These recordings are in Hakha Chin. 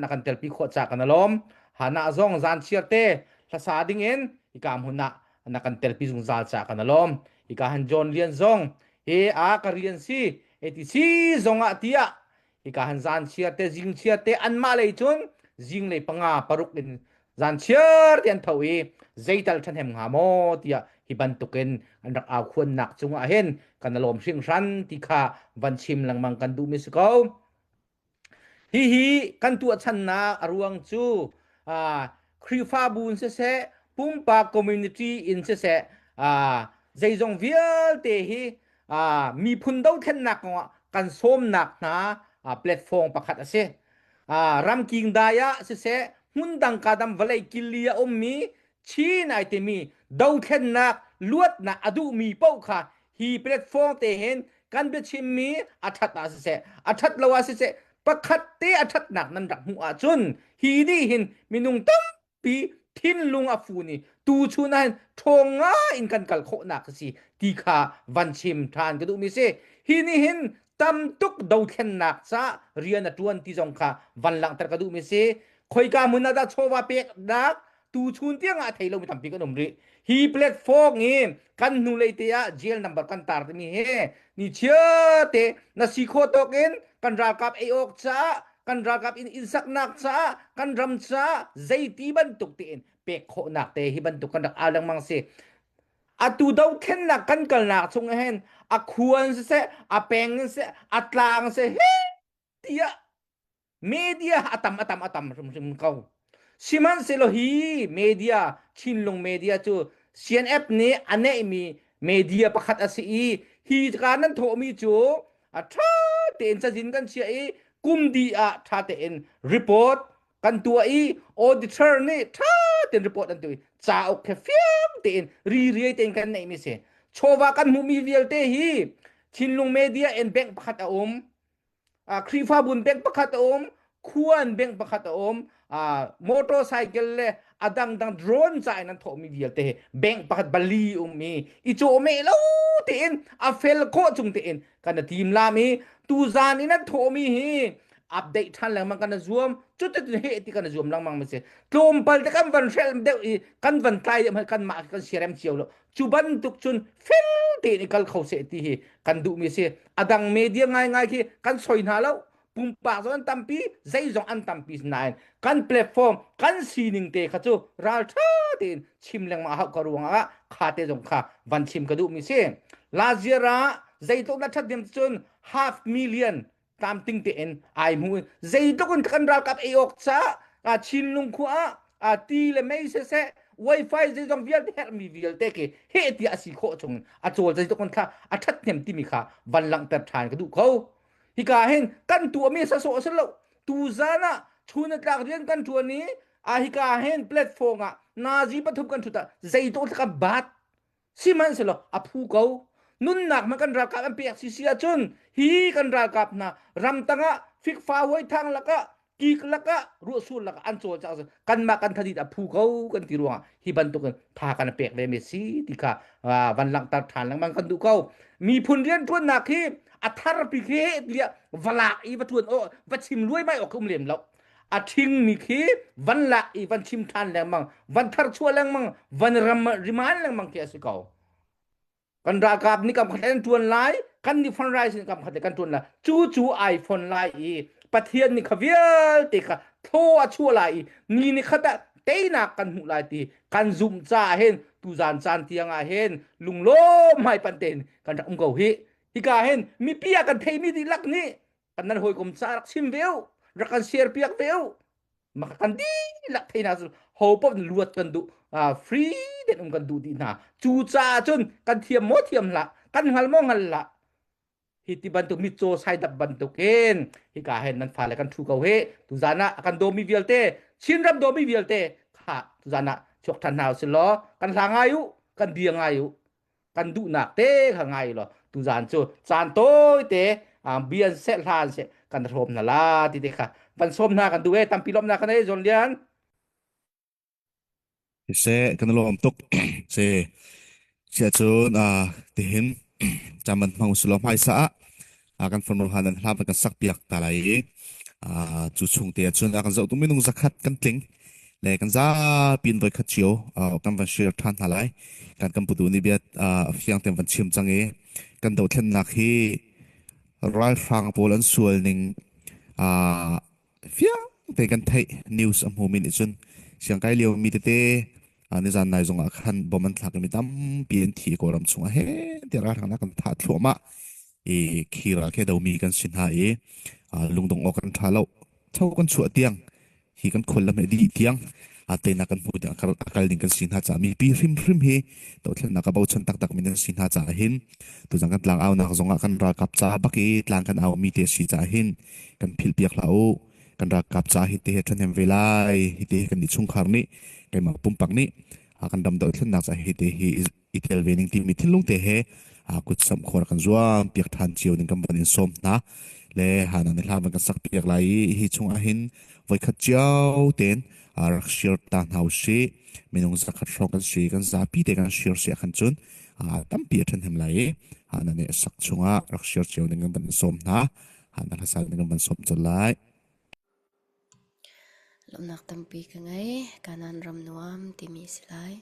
na kan telpi khawh ca kan alawm. Hana zong zan chiar te hlasa ding in hika hmun ah na kan telpi zungzal ca kan alawm. Hika han John Lian zong he a ka rian si ATC zong ah tiah hika han zan chiar te zing chiar te anmah lei cun zing lei panga paruk in zan chiar te an tho i zeital ṭhahnem hnga maw tiah hi bantukin an rak au khuannak cungah hin kan lawm hringhran ti kha van chim lengmang kan duhmi si ko. Hihi kan tuahchannak a ruang cu Khrihfabu in siseh, pumpak community in siseh, zeizong vialte hi miphun dothlennak kongah kan sawmnak hna platform pakhat a si. Ramking dai ah siseh, hmundang kadam vawlei killi a ummi Chin ai timi dothlennak luatnak a duhmi paoh kha hi platform te hin kan biachimmi a ṭhat ah siseh, a ṭhat lo ah siseh, pakhat te a ṭhatnak nan rak hmuh ahcun hi nih hin minung tampi thinlung a fun i tuchun ah hin ṭhawng ngai in kan kal khawhnak a si ti kha van chim ṭhan ka duhmi si. Hi nih hin tam tuk dothlennak caah rian a ṭuan ti zong kha van langhter ka duhmi si. Khoika hmun ah dah chawva peknak tuchun tiang ah a thei lomi tampi kan um rih. Hi platform hi kan hnulei te ah jail number kan tar timi hi ni chia te na si khawh tawk in kan ralkap ei awk caah kan ralkap in inn saknak caah kan ram caah zeiti bantuk tein pek khawhnak te hi bantuk kan rak au lengmang si. Atu dothlennak kan kalnak chung hin a khuan siseh a peng siseh a tlang siseh he tiah media a tam a tam a tam hrimhrim ko. Sihmanhsehlaw hi media Chinlung media cu CNF nih a neihmi media pakhat a si i hi ka nan thawhmi cu a ṭha tein cazin kan chiah i kum dih ah ṭha tein report kan tuah i auditor nih ṭha tein report an tuah i cauk he fiang tein ririai tein kan neihmi si. Chawva kan hmuhmi vialte hi Chinlung media in bank pakhat a um. Khrihfabu in bank pakhat a um, khua in bank pakhat a um, motorcycle le a dangdang drone ca in an thawhmi vialte hi bank pakhat bali um i i cawhmeh lo tein a fel khawh chung tein kan i tim lam i tuzan in an thawhmi hi update ṭhan lengmang kan i zuam cuticun heh ti kan i zuam lengmang ma si tlawmpal te kan van hrel deuh i kan van tlai deuh kan mah kan siarem cio lo cu bantuk cun fel tein i kal kho seh ti hi kan duhmi si a dang media ngaingai khi kan soi hna lo pumpak zong an tampi zeizong an tampi nain kan platform kan sining te kha cu ralṭha tein chim lengmang hau ka ruang ah kha te zong kha van chim ka duhmi si last year ah zeitluk na ṭhat nim cun half million tlamting tein ai hmu zeitluk in kan ralkap ei awk ca a Chinlung khua ah ti le mei siseh wifi zeizong vialte herhmi vialte khi he ti a si khawh chung a cawl zeitluk in thla a ṭhathnem timi kha van langhter ṭhan ka duh ko hika hin kan tuahmi sasawh si lo tuzan ah chun tlak rian kan ṭuan i a hika hin platform ah nazi pathum kan ṭhut ah zeitluk kan bat Sihmanhsehlaw a phu ko. Nunnak hmanh kan ralkap an pek sisi ahcun hi kan ralkap hna ramtang ah fikfa huaithang lakah kik lakah ruahsur lakah an cawlcang kanmah kan thadit a phu ko kan ti ruangah hi bantukin tha kan pek ve mi si ti kha van langhter ṭhan lengmang kan duh ko. Miphun rianṭuannak hi a tharpi khi tiah va lak i va ṭuan awk va chim luaimai awk um lem lo. A ṭhingmi khi van lak i van chim ṭhan lengmang, van tharchuah lengmang, van ram riman lengmang khi a si ko. Kan ralkap nih kam khat an ṭuan lai, kan nih fundraising nih kam khat kan ṭuan lai. Cu cu ai fon lai i Pathian nih kha vialte kha thaw a chuah lai i ni ni khat ah teinak kan hmuh lai ti kan zumh caah hin tuzan caan tiang ah hin lunglawm hmaipan tein kan rak um ko hi. Hika hin mipi ah kan theimi dihlak nih kan nan hawikom ca rak chim ve u rak kan share piak ve u maka kan dihlak theina cu ho paoh luat kan duh free den um kan duh dih hna cu caah cun kan thiam maw thiam hlah kan hngal maw hngal hlah hi ti bantuk mitcaw saidap bantuk in hika hen nan fale kan thu ko he tuzan ah kan dawmi vialte Chinram dawmi vialte kha tuzan ah chuak than hna usih law kan hla ngai u kan bia ngai u kan duhnak te kha ngai law tuzan cu caan tawi te bian seh hlan seh kan hrawm hna la ti te kha van sawm hna kan duh e tampi lawmnak kan ei John Lian Siseh kan lawm tuk si sia cun tihin cam man hmang usulaw hmaisa ah kan fanu han an hla kan sak piak ta lai i. Cu chung te ahcun a kan zohtu minung 100 kan tling le kan zapi in voikhat cio kan van share ṭhan hna lai. Kan kan putu nih bia fiang tein van chim cang i kan dothlennak hi ralhrang pawl an sual ning fiang te kan theih. News a hmumi nih cun siangkai lio mi tete nizan nai zong ah khan bom an thlak i mi tampi an thi. Kawlram chungah he tiah ralhrang kan thah thluahmah i khi ral khi domi kan si hna i lungdong awk kan ṭha lo. Tho kan chuah tiang hi kan khual lam he dih tiang teinak kan hmu tiang a kal ding kan si hna caah mipi hrimhrim hi dothlennak a bochan taktak mi nan si hna caah hin tuzang kan tlang aunak zongah kan ralkap ca bak i tlang kan au mi te si caah hin kan philh piak hlah u. Kan ralkap ca hi te he ṭhahnem ve lai, hi te kan nih chungkhar nih, keimah pumpak nih kan ram dothlennak ca hi te hi i tel ve ning timi thinlung te he kut samh khawh kan zuam piak ṭhan cio ding kan van in sawm hna le hana ni hla van kan sak piak lai i hi chung ah hin voikhat cio ten rak share ta hna usih. Minung 100 hrawng kan si, kan zapi te kan share si ahkhan cun tampi a ṭhahnem lai i hana nih sak chungah rak share cio ding kan van in sawm hna. Hana hlasal ding kan van sawm colh lai. Lawmhnak tampi ka ngei. Kanan ram nuam timi si lai.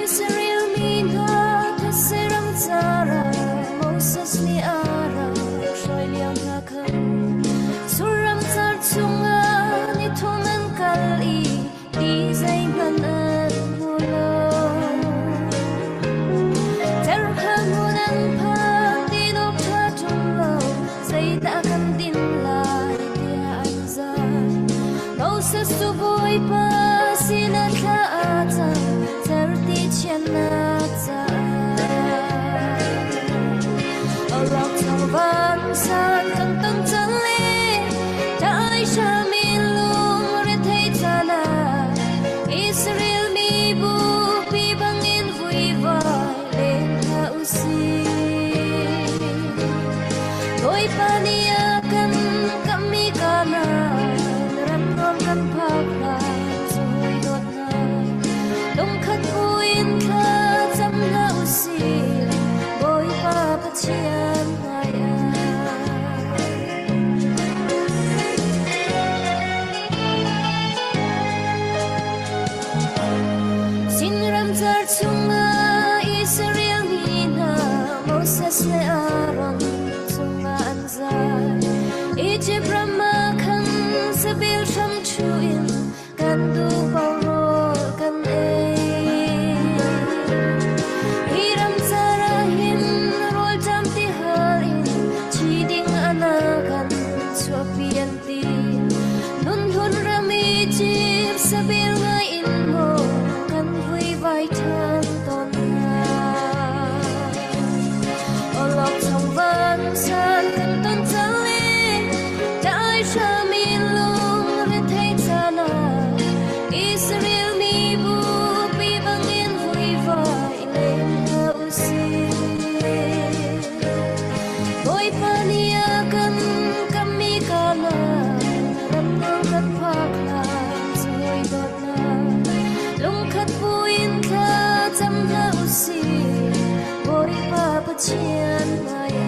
Israel mi hna thetse ram cara Moses nih a rak hruai lio hna khan Surram car chungah ni thum an kal i ti zeihmanh an hmu lo. Terhal hmun an phan ti dawp ṭha ṭung lo, zeidah kan din lai tiah an zai. Moses cu Bawipa sinah thla a cam, cerhti chiannak caah. Awlok chong vansan kan ton cang le dai shami lung rethei caan ah Israel mibu pi bangin vuivai len hna usih. Bawipa nih a kan kamhmi Kanaan ram nuam kan phak hlan cu dawtnak lungkhat buin thla cam hna usih. Bawipa Pathian hmaiah. Sinram car chungah Israel mi hna Moses le Aaron cungah an zai. Egypt ram ah khan sabil hram ṭhu in kan duh paoh rawl kan ei. Hi ram car ah hin rawl ṭam ti hal in thi ding an a kan chuahpi an ti. Nunhlun ram Egypt sabil ngai in maw kan vuivai ṭhan tawn hna. Awlok chong vansan kan ton cang i dai hram in lung rethei caan ah Israel mibu pi bangin vuivai len hna usih. Bawipa nih a kan kammi Kanaan ram nuam kan phak hlan cawi dawtnak lungkhat buin thla cam hna usih. Bawipa Pathian hmaiah.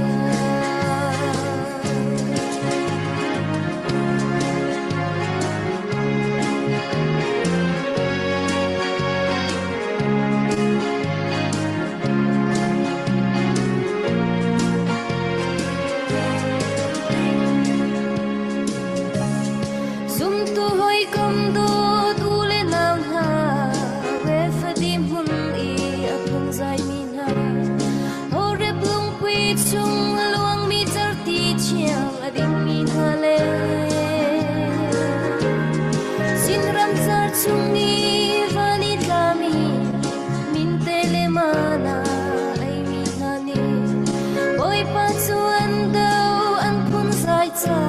Zumtu hawikom dawt u le nau hna, Rephadim hmun i a phungzaimi hna, Horeb lungpui chung a luangmi cerhti thiang a dingmi hna le Sinram car chung i van i tlami minte le mana eimi hna nih Bawipa cu an do an phunzai ca.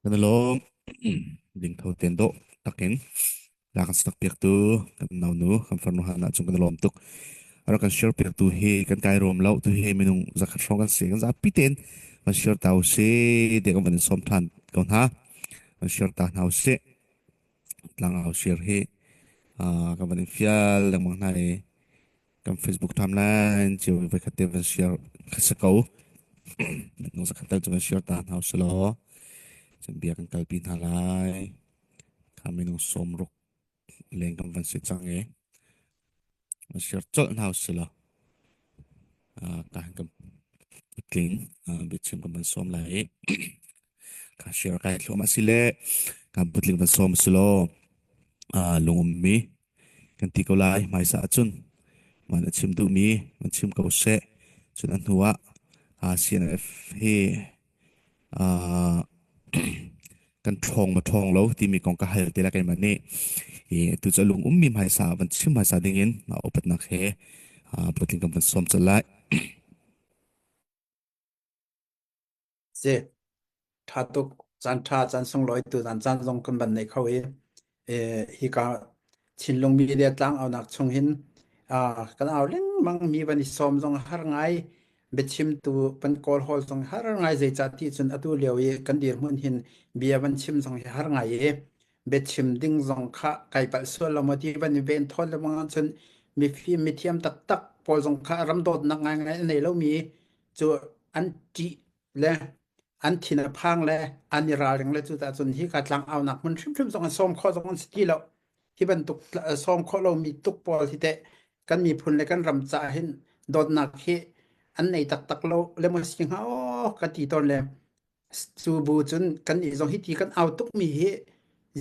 Kan i lawm. Dingtho ten dawh takin la kan sak piaktu kan naunu kan farnu hana cung kan i lawm tuk. A rak kan share piaktu hi kan kai rom lo tu hi minung zakhat hrawng kan si kan zapi ten kan share ta usih ti kan van in sawm than ko hna. Kan share ta hna usih. Tlangau share hi kan van in fial lengmang hna i kan Facebook timeline cio voi khat te van share kha si ko. Nung zakhat tal cu van share ta hna usih law cun bia kan kalpi hna lai. Kha minung 60 leng kan van si cang i van share colh hna usih law ka kan tling biachim kan van sawm lai i ka share kai thluahmah si le kan putling van sawm si law lung ummi kan ti ko lai hmaisa ahcun man a chim duhmi van chim ko seh cun a hnu ah CNF hi kan ṭhawng ma ṭhawng lo timi kong ka hal te la keimah nih i tu cu lung ummi hmaisa van chim hmaisa dingin mah upatnak he putling kan van sawm colh lai. Si ṭha tuk caan ṭha caan sunglawi tu zan caan zong kan van nei kho i hika Chinlung media tlang aunak chung hin kan au lengmang mi van i sawm zong har ngai biachimtu van kawl hawl zong har ngai zeicah ti cun atu lio i kan dirhmun hin bia van chim zong hi har ngai i biachim ding zong kha kai palh sual lo maw ti van i ven thawn lengmang ahcun mifim mithiam taktak pawl zong kha ram dawtnak ngaingai a nei lomi cu an ṭih le an thin a phang le an i ralring le cu cun hika tlang aunak hmun hrimhrim zong an sawm khawh zong an si ti lo hi bantuk sawm khawh lomi tuk pawl hi teh kan miphun le kan ram caah hin dawtnak hi an nei taktak lo le maw si hnga aw ka ti tawn le cu bu cun kan nih zong hi ti kan au tuk mi hi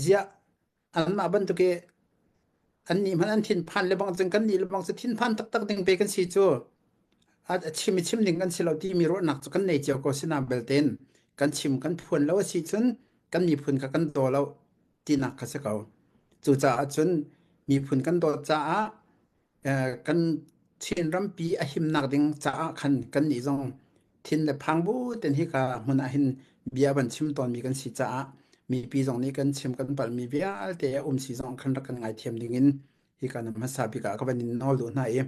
ziah anmah bantuk i an nih hmanh an thinphan le bang cun kan nih le bang cu thinphan taktak ding pe kan si cu a chim i chim ding kan si lo timi ruahnak cu kan nei cio ko sina belten kan chim kan phuan lo a si cun kan miphun kha kan daw lo tinak kha si ko cucaah cun miphun kan dawt caah kan Chin rampi a himnak ding caah khan kannih zong thin le phang bu ten hika hmun ah hin bia van chim tawnmi kan si caah mipi zong nih kan chim kan palhmi vialte a um si zong khan rak kan ngaithiam ding in hika na hmasa bik ah ka van in nawl duh hna i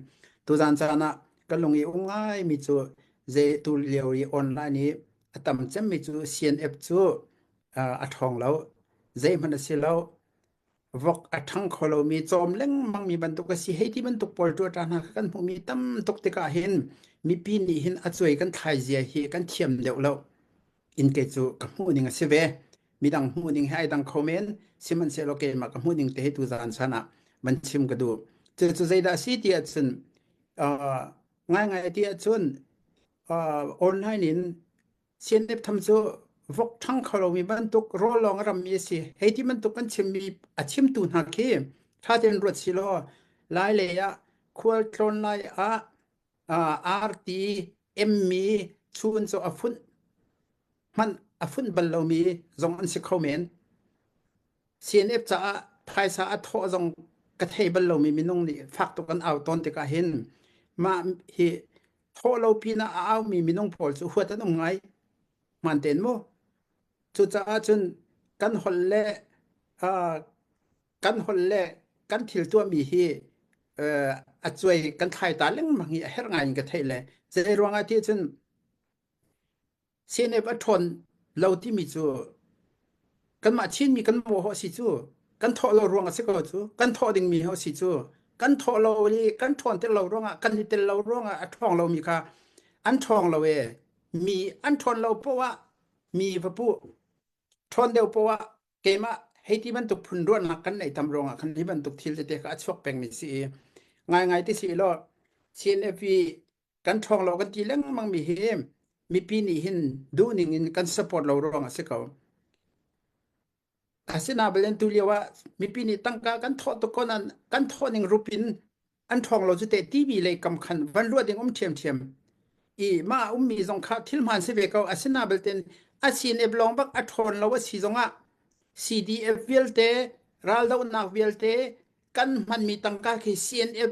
tuzan caan ah ka lung i um ngaimi cu zei tu lio i online i a tam cemmi cu CNF cu a ṭhawng lo zeihmanh a si lo Vok a ṭhang kho lomi cawm lengmangmi bantuk a si. Hei ti bantuk pawl ṭuaṭa hna kha kan hmuhmi tam tuk tikah hin mipi nih hin a cuai kan thlai zia hi kan thiam deuh lo. In kei cu ka hmuh ning a si ve. Midang hmuh ning he ai dang kho men. Sihmanhsehlaw keimah ka hmuh ning te hi tuzaan chan ah van chim ka duh. Cucu zeidah a si ti ahcun uh, ngaingai ti ahcun uh, online in CNF tham cu vok ṭhang kho lomi bantuk rawl lawng a rammi a si. Hei ti bantuk kan chimmi a chimtu hna khi ṭha tein ruat si law lai lei ah khual tlawn lai ah arti emmi chun cu a funh hmanh a funh bal lomi zong an si kho men. CNF caah phaisa a thawh zong ka thei bal lomi minung nih fak tuk an au tawn tikah hin mah hi thawh lo pinah a aumi minung pawl cu huat an um ngai hmaan tein mu cucaah cun kan holh le uh, kan holh le kan thil tuahmi hi uh, a cuai kan thlai ta lengmang hi a herh ngai in ka theih le zei ruangah ti cun CNF a ṭhawn lo timi cu kanmah Chinmi kan mawh a si cu kan thawh lo ruang a si ko cu kan thawh dingmi a si cu kan thawh lo i kan ṭhawn tel lo ruangah kan i tel lo ruangah a ṭhawng lomi kha an ṭhawng lo e mi an ṭhawn lo poah ah mi va puh ṭhawn deuh poah ah keimah hei ti bantuk phun ruahnak kan neih tam ruangah khan hi bantuk thil tete kha a chuak pengmi si i ngaingai ti si law CNF i kan ṭhawng lo kan ti lengmang mi hi mipi nih hin duhning in kan support lo ruang a si ko. Asinain tu lio ah mipi nih tangka kan thawh tuk ko nain kan thawh ning rup in an ṭhawng lo cu teh TV lei kam khan van ruah ding um ṭhiamṭhiam. I mah a ummi zong kha thil hmaan si ve ko. Asinain a CNF lawng bak a ṭhawn lo a si zongah CDF vialte raldohnak vialte kan hmanmi tangka khi CNF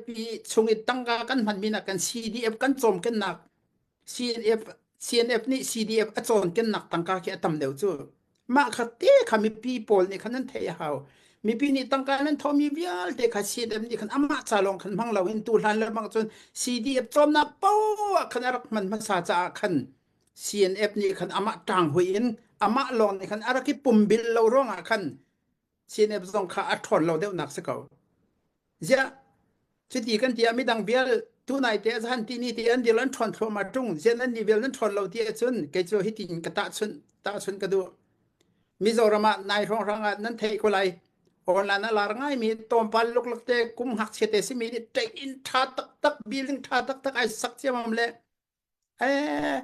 chung i tangka kan hmanmi nak kan CDF kan cawmkennak CNF CNF nih CDF a cawnkennak tangka khi a tam deuh cu. Mah kha te kha mipi pawl nih khan nan theih a hau. Mipi nih tangka nan thawhmi vialte kha CDF nih khan amah ca lawng khan hmang loin tu hlan le bang cun CDF cawmnak poah khan a rak hman hmasa caah khan CNF nih khan amah ṭang hui in amah lawng nih khan a rak i pumbil lo ruangah khan CNF zong kha a ṭhawn lo deuhnak si ko. Ziah cuti kan ti ah midang vial tunai te zahan ti ni te an dil an ṭhawn thluahmah ṭung ziah nan nih vial nan ṭhawn lo ti ahcun kei cu hitin ka tahchunh tahchunh ka duh. Mizoram ah nai hrawnghrang ah nan theih ko lai. Online a lar ngaimi tlawmpal luklak te kum ngakchia te simi nih ṭeih in ṭha taktak building ṭha taktak ai sak ciamam le eh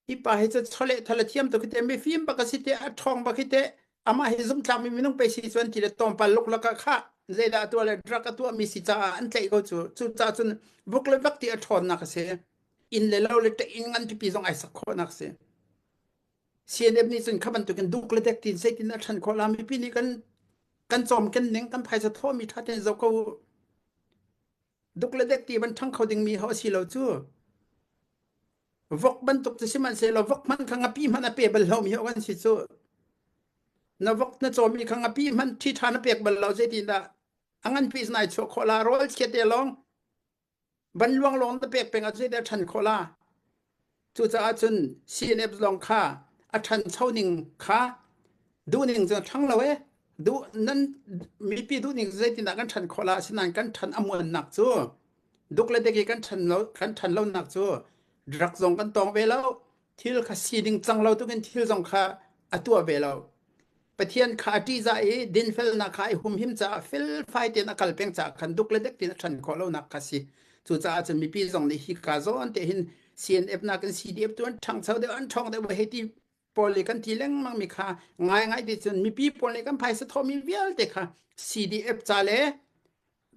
hi pa hi cu chawleh thal a thiam tuk hi te mifim bak a si te a ṭhawng bak hi te amah hi zumhtlak mi minung pe si chuan ti le tlawmpal luklak ah kha zeidah a tuah le drug a tuah mi si caah an tlaih ko cu cu caah cun vuk le vak ti a ṭhawnnak a si inn le lo le inn ngan pipi zong ai sak khawhnak a si CNF nih cun kha bantukin duk le dek tin zeitin a ṭhan khawh la mipi nih kan kan cawm ken ning kan phaisa thawhmi ṭha tein zoh ko u duk le dek ti van ṭhang kho dingmi ho si lo cu Vok bantuk cu sihmanhsehlaw vok hmanh kha ngapi hmanh a pe bal lomi ho kan si cu. Na vok na cawmi kha ngapi hmanh ṭhi ṭha na pek bal lo zeitindah a nganpi nai chuah khawh la rawl chiate lawng ban luang lawng na pek peng ah zeidah ṭhan khawh la. Cucaah cun CNF lawng kha a ṭhancho ning kha duhning cu ṭhang lo e duh nan mipi duhning zeitindah kan ṭhan khawh la asinain kan ṭhan a muannak cu Duk le dek i kan ṭhan lo kan ṭhan lonak cu drug zong kan tawng ve lo thil kha sining cang lo tukin thil zong kha a tuah ve lo Pathian kha a ṭihzah i dinfelnak kha i humhim caah felfai tein a kal peng caah khan duk le dek tein a ṭhan khawh lonak kha si cucaah cun mipi zong nih hi ka zawn te hin CNF nakin CDF tu an ṭhangcho deuh an ṭhawng deuh hei ti pawl nih kan ti lengmang mi kha ngaingai ti cun mipi pawl nih kan phaisa thawhmi vialte kha CDF ca le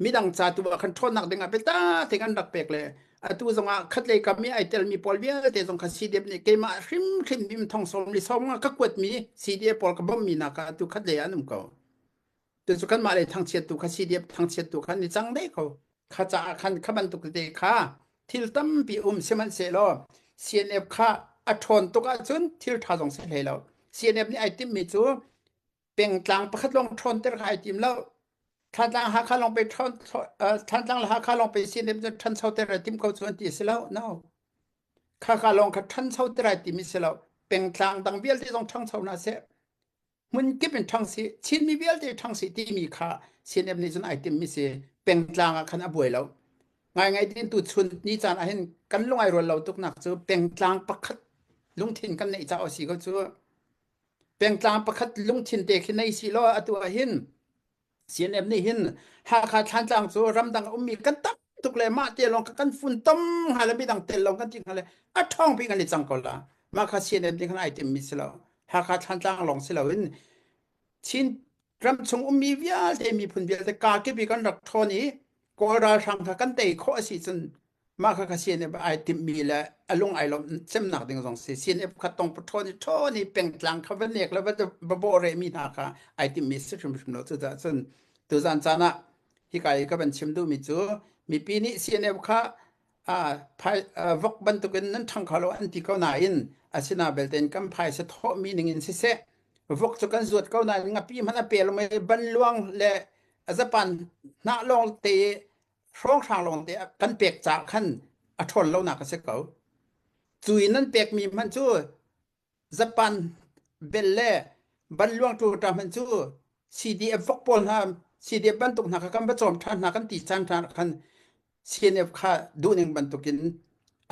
midang ca tu ah khan ṭhawnnak ding ah biatak tein an rak pek le atu zong ah khatlei kam i ai telmi pawl vialte zong kha CDF nih keimah hrimhrim bim thong sawm li sawm nga ka kuatmi CDF pawl ka bawmhmi nak ah atu khatlei ah an um ko. Tucu kanmah lei thangchiat tu kha CDF thangchiat tu kha ni cang dei ko. Kha caah khan kha bantuk te kha thil tampi um sihmanhsehlaw CNF kha a ṭhawn tuk ahcun thil ṭha zong si hlei lo. CNF nih ai timhmi cu pengtlang pakhat lawng ṭhawnter kha ai tim lo. Thantlang Hakha lawng pe ṭhawn Thantlang le Hakha lawng pe CNF cu ṭhanchoter ai tim ko cu an ti si lo. No. Khaka lawng kha ṭhanchoter ai timi si lo. Pengtlang dang vialte zong ṭhangcho hna seh. Hmun kip in ṭhang si. Chinmi vialte ṭhang si timi kha CNF nih cun ai timmi si. Pengtlang ah khan a buai lo. Ngaingai tin tu chun ni caan ah hin kan lung ai rual lo tuknak cu pengtlang pakhat lungthin kan neih caah si ko cu. Pengtlang pakhat lungthin te khi nei si law atu ah hin CNF nih hin Hakha Thlantlang cu ramdang a ummi kan tam tuk le mah te lawng kan fun tom hnga le midang tel lawng kan ti hnga le a ṭhawng pi kan i cang ko la mah kha CNF nih khan ai timmi si lo Hakha Thlantlang lawng si loin Chin ram chung ummi vialte miphun vialte kaa kip i kan rak ṭhawn i Kawl ralhrang kha kan tei khawh a si cun mah kha kha CNF ai timhmi le a lung ai lawmh cemnak ding zong si CNF kha tong ṭhawn i ṭhawn i pengtlang kha va nek le va va bawh rehmi hna kha ai timhmi si hrimhrim lo cucaah cun tuzan caan ah hika i ka van chim duhmi cu mipi nih CNF kha phai vok bantukin nan ṭhang kho lo an ti ko nain asina belte in kan phaisa thawhmi ning in siseh vok cu kan zuat ko nain ngapi hmanh a pe lo mei banluang le zapan hnah lawng te hrawnghrang lawng te kan pek caah khan a ṭhawn lonak a si ko. Cu in nan pekmi hmanh cu Japan bel le banluang ṭuṭa hmanh cu CDF vok pawl hna CDF bantuk hna kha kan va cawm ṭhan hna kan ti caan hna khan CNF kha duhning bantukin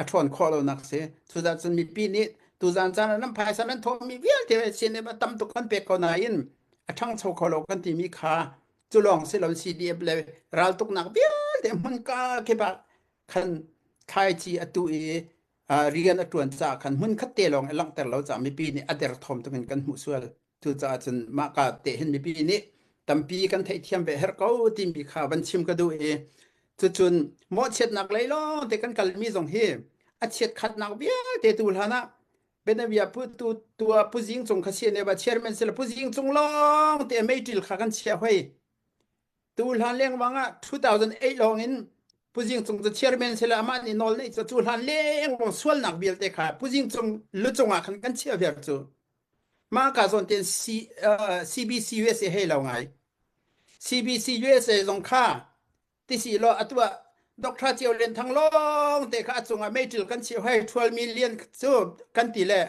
a ṭhawn khawh lonak si. Cucaah cun mipi nih tuzaan caan ah nan phaisa nan thawhmi vialte CNF a tam tuk kan pek ko nain a ṭhangcho kho lo kan timi kha cu lawng si lo CDF le raltuknak vialte hmunka kip ah khan thlaici a tuh i rian a ṭuan caah khan hmun khat te lawng i langhter lo caah mipi nih a derthawm tuk in kan hmuh sual. Cucaah cun mah ka te hin mipi nih tampi kan theihthiam ve herh ko timi kha van chim ka duh i cucun mawhchiatnak lei lawng te kan kalmi zong hi a chiatkhatnak vialte tu hlan ah Benavia pu tu tua Pu Zing Cung kha si ne ba chairman sila Pu Zing Cung lawng te meiṭil kha kan chiah hoi. Tu hlan lengmang ah 2008 lawng in Pu Zing Cung cu chairman sila amah nih nawl neih cu cu hlan lengmang sualnak vialte kha Pu Zing Cung lucung ah khan kan chiah viar cu. Mah ka zawn ten C, uh, CBC USA hei lo ngai. CBC USA zong kha tisi lo atua Dr. Cio Lian Thang lawng te kha a cungah meiṭil kan chiah hoi 12 million cu kan ti le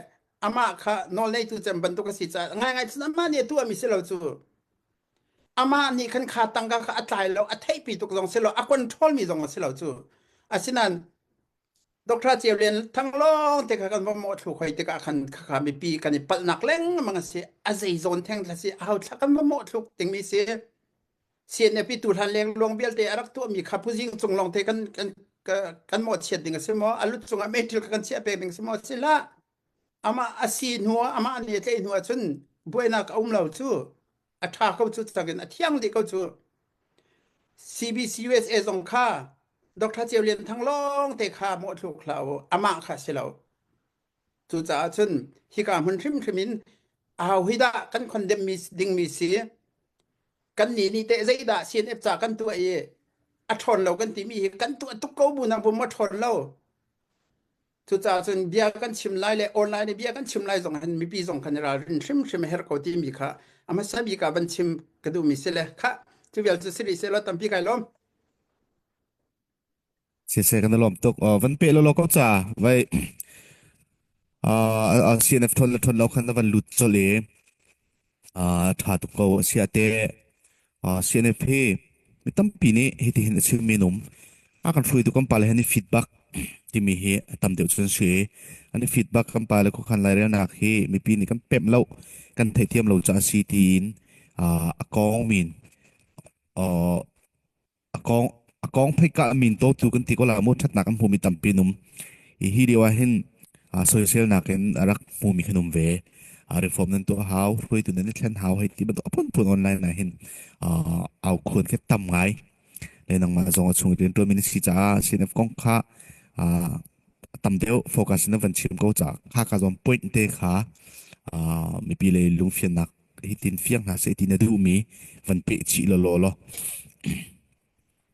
amah kha nawl neitu cem bantuk a si caah ngaingai cun amah nih a tuahmi si lo cu amah nih khan kha tangka kha a tlai lo a theihpi tuk zong si lo a control mi zong a si lo cu asinain Dr. Ceu Lian Thang lawng te kha kan va mawh thlu khoi tikah khan khakha mipi kan i palhnak lengmang a si a zei zawn theng thla si a hau thla kan va mawh thluk dingmi si CNF i tuhlan leng luang vialte a rak tuahmi kha phuzing cung lawng te kan kan kan mawhchiat ding a si maw a lut cungah meithil kha kan chiah pek ding a si maw si hlah amah a si hnu ah amah nih a tlaih hnu ah cun buainak a um lo cu a ṭha ko cu cakin a thiang dih ko cu CBC USA zong kha Dr. Ceu Lian Thang lawng te kha mawhthluk hlah u amah kha si lo cucaah cun hika hmun hrimhrim in aho hi dah kan condemn mi dingmi si kan nih nih teh zeidah CNF ca kan tuah i a ṭhawn lo kan timi hi kan tuah tuk ko bu nang bu ma ṭhawn lo cucaah cun bia kan chim lai le online i bia kan chim lai zong hin mipi zong kan i ralrin hrimhrim a herh ko timi kha a hmasa bik ah van chim ka duhmi si le kha cu vial cu si rih seh law tampi kai lawm Siseh kan i lawm tuk. Van pe law law ko ca. Vai uh, CNF thon le thon lo khan na van lut chol i uh, tha tuk ko sia te uh, CNF hi mi tampi nih hiti hin a chimmi num a kan hruaitu kan pale hin i feedback timi hi a tam deuh cun si an i feedback kan pale khuakhan lairelnak hi mipi nih kan pemh lo kan theihthiam lo ca si tiin uh, a kong min uh, a kong a kong pheika min to tu kan ti ko la mu thatnak an hmumi tampi num i hi lio ah hin soiselnak in a rak hmumi khan um ve reform nan tuah hau hruaitu nan i thlen hau hei ti bantuk a phunphun online ah hin au khuan ke tam ngai le nangmah zong a chung rian tuan mi si caah CNF kong kha tam deuh focus na van chim ko ca kha ka zong point te kha mipi lei lungfiannak hitin fiang hna seh ti na duhmi van peh chih lawlaw law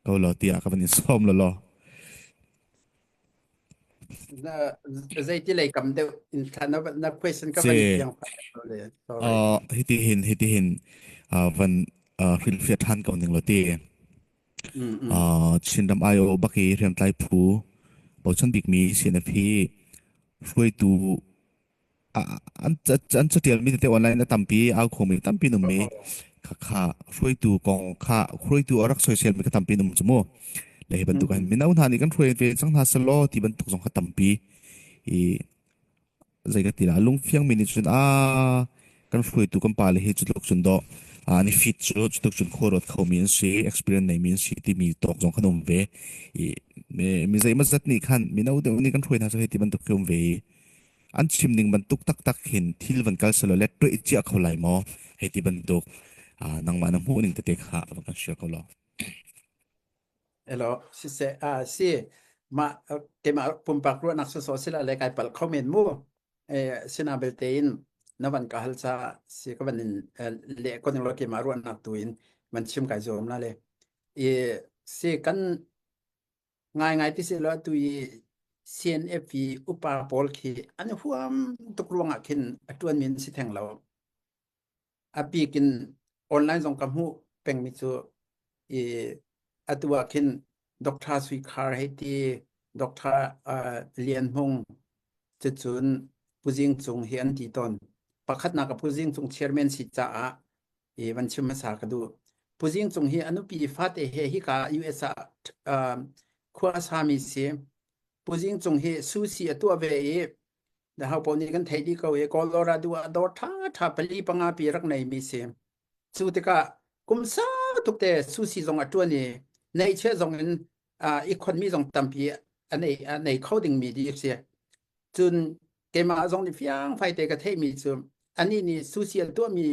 ko law tiah ka van in sawm lawlaw. Na zeiti lei kam deuh in thla na na question ka van Se fiang sorry. uh, hiti hin hiti hin uh, van uh, hrilhfiah than ko ning lo ti Mm mm. uh, Chinram IO baki hriamtlai phu bochan bikmi CNF hi hruaitu an an catialmi tete online a tampi au khomi tampi num mi kha kha hruaitu kong kha hruaitu a rak soisel mi kha tampi num chu mu le hi bantuk hin mino hna nih kan hruai ve cang hna selaw ti bantuk zong kha tampi i zei ka ti la lungfiang mi nih cun a kan hruaitu kan pa le hi cutluk cun do an i fit cu cutluk cun khua ruat khomi an si experience nei mi an si timi tawk zong khan um ve i mi zei mazat nih khan mino deuh nih kan hruai hna cu hei ti bantuk khi um ve i an chim ning bantuk taktak hin thil van kal selaw le tuih cia kho lai maw hei ti bantuk nangmah na hmuh ning tete kha van kan share ko law Elo siseh a si ma keimah pumpak ruahnak sawsawh sila le kai palh kho men mu eh sina belte in na van ka hal cha si ka van in le ko ning lo keimah ruahnak tu in van chim kai zuam la le i si kan Ngaingai ti sehlaw atu i CNF i upa pawl khi an huam tuk ruangah khin a ṭuanmi an si theng lo. A bik in online zong ka hmuh pengmi cu i atu ah khin Dr. Sui Khar hei ti, Dr. Uh, Lian Hmung cucun Pu Zing Cung hi an ti tawn. Pakhatnak a Pu Zing Cung chairman si caah i van chim hmasa ka duh. Pu Zing Cung hi a nupi fate he hika US ah uh, khua a sami si. Pu Zing Cung hi sushi a tuah ve i hau paoh nih kan theih dih ko i Colorado ah dawr ṭha ṭha pali panga pi rak neimi si. Cu tikah kum sau tuk te sushi zong a ṭuan i neihchiah zong in uh, i khonmi zong tampi a nei a nei kho dingmi di si. Cun keimah zong nih fiangfai te ka theihmi cu anih nih social tuahmi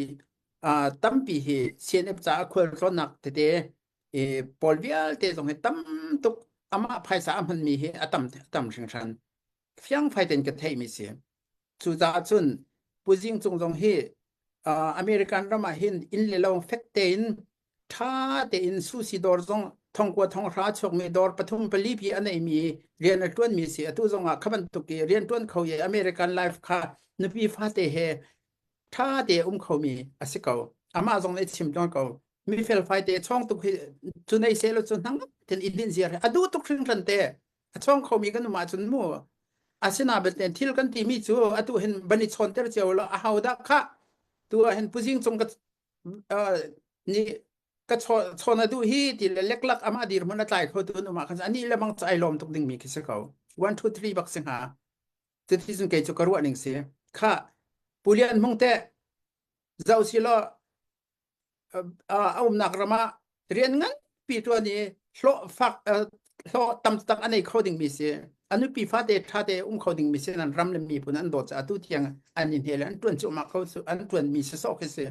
uh, tampi hi CNF caah khualtlawnnak tete i pawl vialte zong hi tam tuk amah phaisa a hmanmi hi a tam a tam hringhran fiangfai tein ka theihmi si cucaah cun Pu Zing Cung zong hi uh, American ram ah hin inn le lo fek tein ṭha tein sushi dawr zong thongkua thonghra chuakmi dawr pathum pali pi a neimi rian a ṭuanmi si atu zong ah kha bantuk i rian ṭuan kho i American life kha nupi fate he Ṭha te um khomi a si ko. Amah zong nih chim tawn ko. Mi felfai te chawng tuk hi cu nei seh law cu hnang ten i din ziar a duh tuk hringhran te. A chawng khomi kan um ahcun mu asina belte thil kan timi cu atu hin ban i chawnter cio lo a ho dah kha tu ah hin puzing cung ka nih ka chawn a duh hi ti le leklak amah dirhmun a tlai kho tu an um ah khan ani le bang ai lawm tuk ding mi khi si ko 1 2 3 bak si hnga cuti cun kei cu ka ruah ning si kha Pulian hmung te zoh si law a umnak ram ah rian nganpi ṭuan i hlawh fak hlawh tam tak a nei kho dingmi si. A nupi fate ṭhate um kho dingmi si nan ram le miphun an dawt caah atu tiang an i hne le an ṭuan cuahmah kho an ṭuanmi si sawh khi si.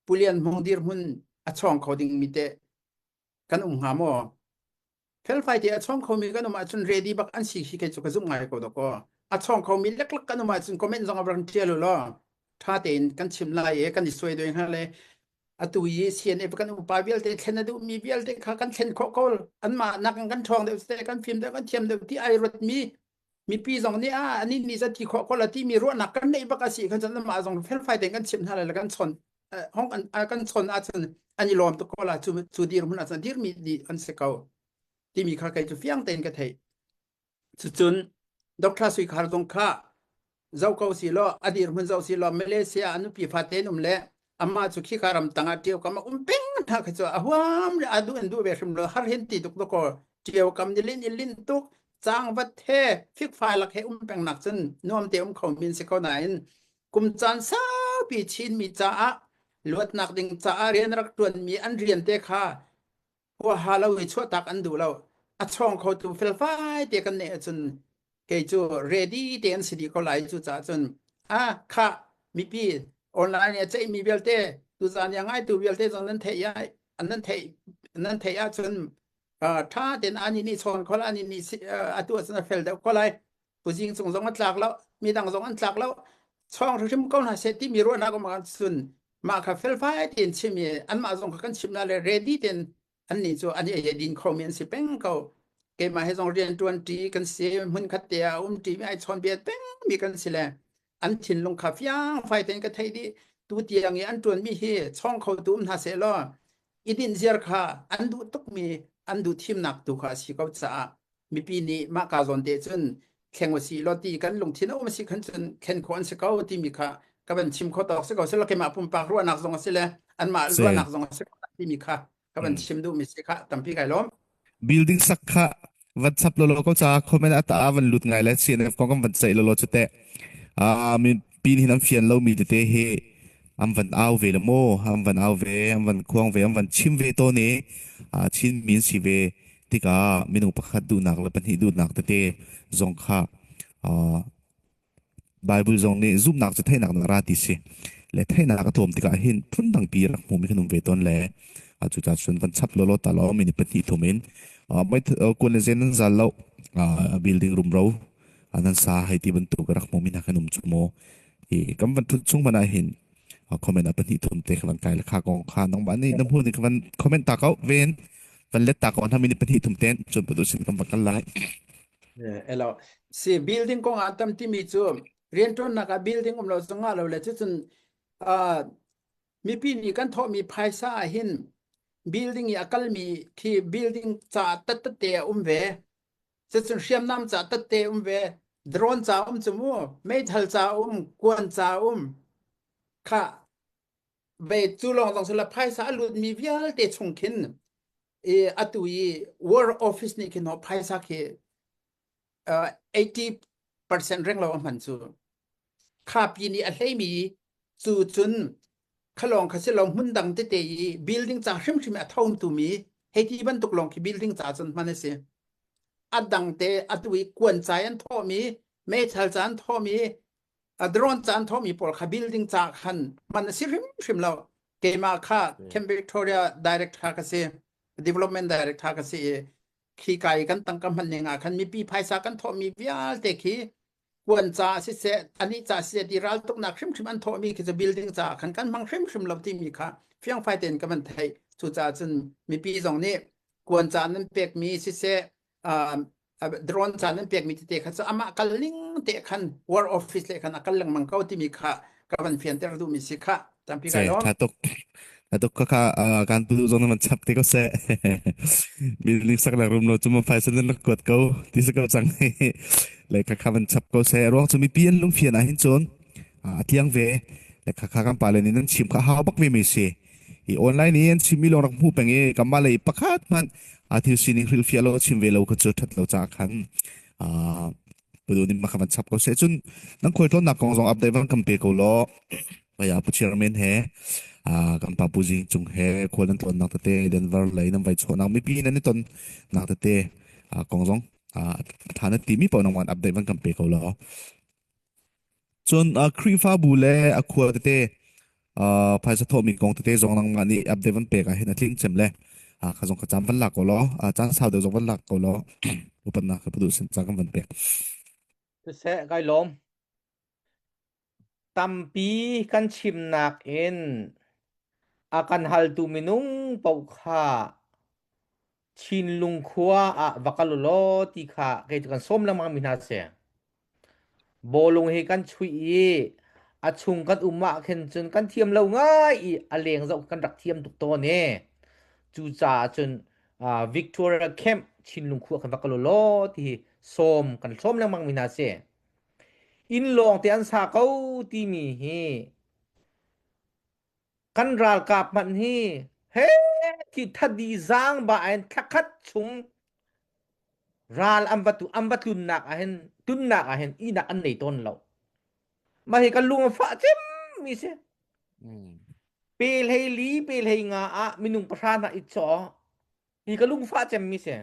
Pu Lian Hmung dirhmun a chawng kho dingmi teh kan um hnga maw? Felfai te a chawng khomi kan um ahcun ready bak an si khi kei cu ka zumh ngai ko dawkaw. A chawng khomi leklak kan um ahcun comment zong a rak ṭial u law ṭha tein kan chim lai i kan i suai doi hnga le atu i CNF kan upa vialte thlen a duhmi vialte kha kan thlen khawh ko anmah nak in kan ṭhawng deuh te kan fim deuh kan thiam deuh ti ai ruatmi mipi zong nih a ani nih za ti khawh ko la timi ruahnak kan neih bak a si khan cun anmah zong felfai tein kan chimh hna lai le kan chon hong kan chon ahcun an i lawm tuk ko la cu cu dirhmun ahcun dirmi dih an si ko timi kha kei cu fiang tein ka theih cucun Dr. Sui Khar zong kha zoh ko si law a dirhmun zoh si law Malaysia a nupi fate in um le amah cu khika ram tangah ṭio kam a um peng hna kha cu a huam le a duh in duh ve hrim lo har hin ti tuk ko ṭio kam ni lin in lin tuk cangvat he fikfai lak he um peng nak cun nuam te um kho min si ko nain kum caan saupi Chinmi caah luatnak ding caah rian rak ṭuanmi an rian te kha huaha lo i chuahtak an duh lo. A chawng khotu felfai te kan neih ahcun kei cu ready te an si dih ko lai cu caah cun a kha mipi online i a ceihmi vialte tuzaan i a ngaitu vialte zong nan theih i nan theih nan theih ahcun ṭha tein ani nih chawn kho lai ani nih atu ahcun a fel deuh ko lai Puzing cung zong a tlak lo, midang zong an tlak lo. Chawng hrim ko hna seh timi ruahnak um ahcun mah kha felfai tein chim i anmah zong kha kan chimh hna le ready tein annih cu an i din khomi an si peng ko. Keimah he zong rian ṭuan ṭi kan si, hmunkhat te ah um ṭi mi ai chawnbia pengmi kan si le an thinlung kha fiangfai tein ka theih dih. Tu tiang i an ṭuanmi hi chawng khotu um hna seh law i dinh ziar kha an duh tukmi an duh thimnak tu kha a si ko caah mipi nih mah ka zawn te cun thleng u si law ti kan lungthin a um si khan cun thlen khawh an si ko timi kha ka van chim kho tawk si ko silo keimah pumpak ruahnak zong a si le anmah Si. ruahnak zong a si ko timi kha ka van Mm. chim duhmi si kha tampi kai lawm. Building sak kha van chap lolo ko ca comment ata van lut ngai le CNF kong kan van ceih lolo chu te ah min pin hin an fian lo mi tete hi an van au ve le mo an van au ve an van khuang ve an van chim ve to ni ah Chin min si ve tikah minung pakhat duhnak le pahnih duhnak tete zong kha uh, Bible zong nih zumhnak cu theihnak na ra ti si le theihnak a tlawm tikah hin phundang pi rak hmumi kan um ve tawn le cucaah cun van chap lawlaw ta law mini pahnih thum in mai kuan le zen nan zal lo building rumro nan sa hei ti bantuk rak hmumi hna kan um cu mu i kan van thut chung hmanh ah hin comment a pahnih thum te kha van kai le kha kong kha nangmah nih na hmu ning van comment ta ko ven van let ta ko na mini pahnih thum ten cun patu sin kan van kal lai Elo si building kong ah tam timi cu rianṭuannak ah building um lo zongah lo le cucun mipi nih kan thawhmi phaisa ah hin building i a kalmi khi building ca tatte a um ve cucun hriamnam ca tatte um ve drone ca um cu mu meithal ca um kuan ca um kha ve cu lawng zong sila phaisa a lutmi vialte chung khin i atu i war office nih khin phaisa khi 80% reng lo a hman cu kha pi nih a hleimi cu cun khalawng kha si lo hmun dang tete i building ca hrimhrim a thom tumi hei ti bantuk lawng khi building ca cun hman a si a dang te atu i kuan ca an thawhmi meithal ca an thawhmi a drone ca an thawhmi pawl kha building ca khan hman a si hrimhrim lo keimah kha Camp Victoria director ka si development director ka si i khi kai kan tangka hman ning ah khan mipi phaisa kan thawhmi vialte khi kuan ca siseh anih ca siseh ti raltuknak hrimhrim an thawhmi khi cu building ca khan kan hmang hrimhrim lo timi kha fiangfai tein ka van theih cucaah cun mipi zong nih kuan ca nan pekmi siseh drone ca nan pekmi tete kha cu amah kal ning te khan war office le khan a kal lengmang ko timi kha Ka van fianter duhmi si kha tampi Se kai lawm. tha tuk. Tha tuk kha kha kan tu zong na man chap te ko se. Building sak nak room lo cu ma phaisa nan rak kuat ko ti si ko cang. Le kha kha van chap ko se. Ruang cu mipi an lungfian ah hin cun a tliang ve. Le kha kha kan pale nih nan chim kha hau bak ve mi si. I online i an chimmi lawng rak hmu peng i kanmah lei pakhat hmanh a thil sining hrilhfiah lo chim ve lo kha cu ṭhat lo caah khan Pudu nih makha van chap ko seh cun nan khualtlawnnak kong zong update van kan pe ko law Vaya pu chairman he kan pa pu Zing Cung he khual nan tlawnnak tete Denver lei nan vai chawhnak mipi nan i ton nak tete kong zong tha na timi paoh nang van update van kan pe ko law cun Khrihfabu le a khua tete phaisa thawhmi kong tete zong nangmah nih update van pek ah hin a tling cem le kha zong ka cam van lak ko law caan sau deuh zong van lak ko law upatnak ka pudu sin ca kan van pek. Siseh kai lawm. Tampi kan chimnak in a kan haltu minung paoh kha Chinlung khua ah va kal u law ti kha kei cu kan sawm lengmang mi hna si. Bawlung hi kan chuih i a chung kan um ah khin cun kan thiam lo ngai i a leng zoh kan rak thiam tuk tawn i cucaah cun uh, Victoria Camp Chinlung khua kan va kal u law ti hi sawm kan sawm lengmang mi hna si. Inn lawng te an sa ko timi hi kan ralkap hmanh hi he khi thadi zaang ba in thlakhat chung ral an va tu an va tlunnak ah hin tunnak ah hin ihnak an nei tawn lo mah hi kan lung a fah cem mi si pe hlei li pe hlei nga ah minung pahra hna i chaw Hi ka lungfah cemmi si.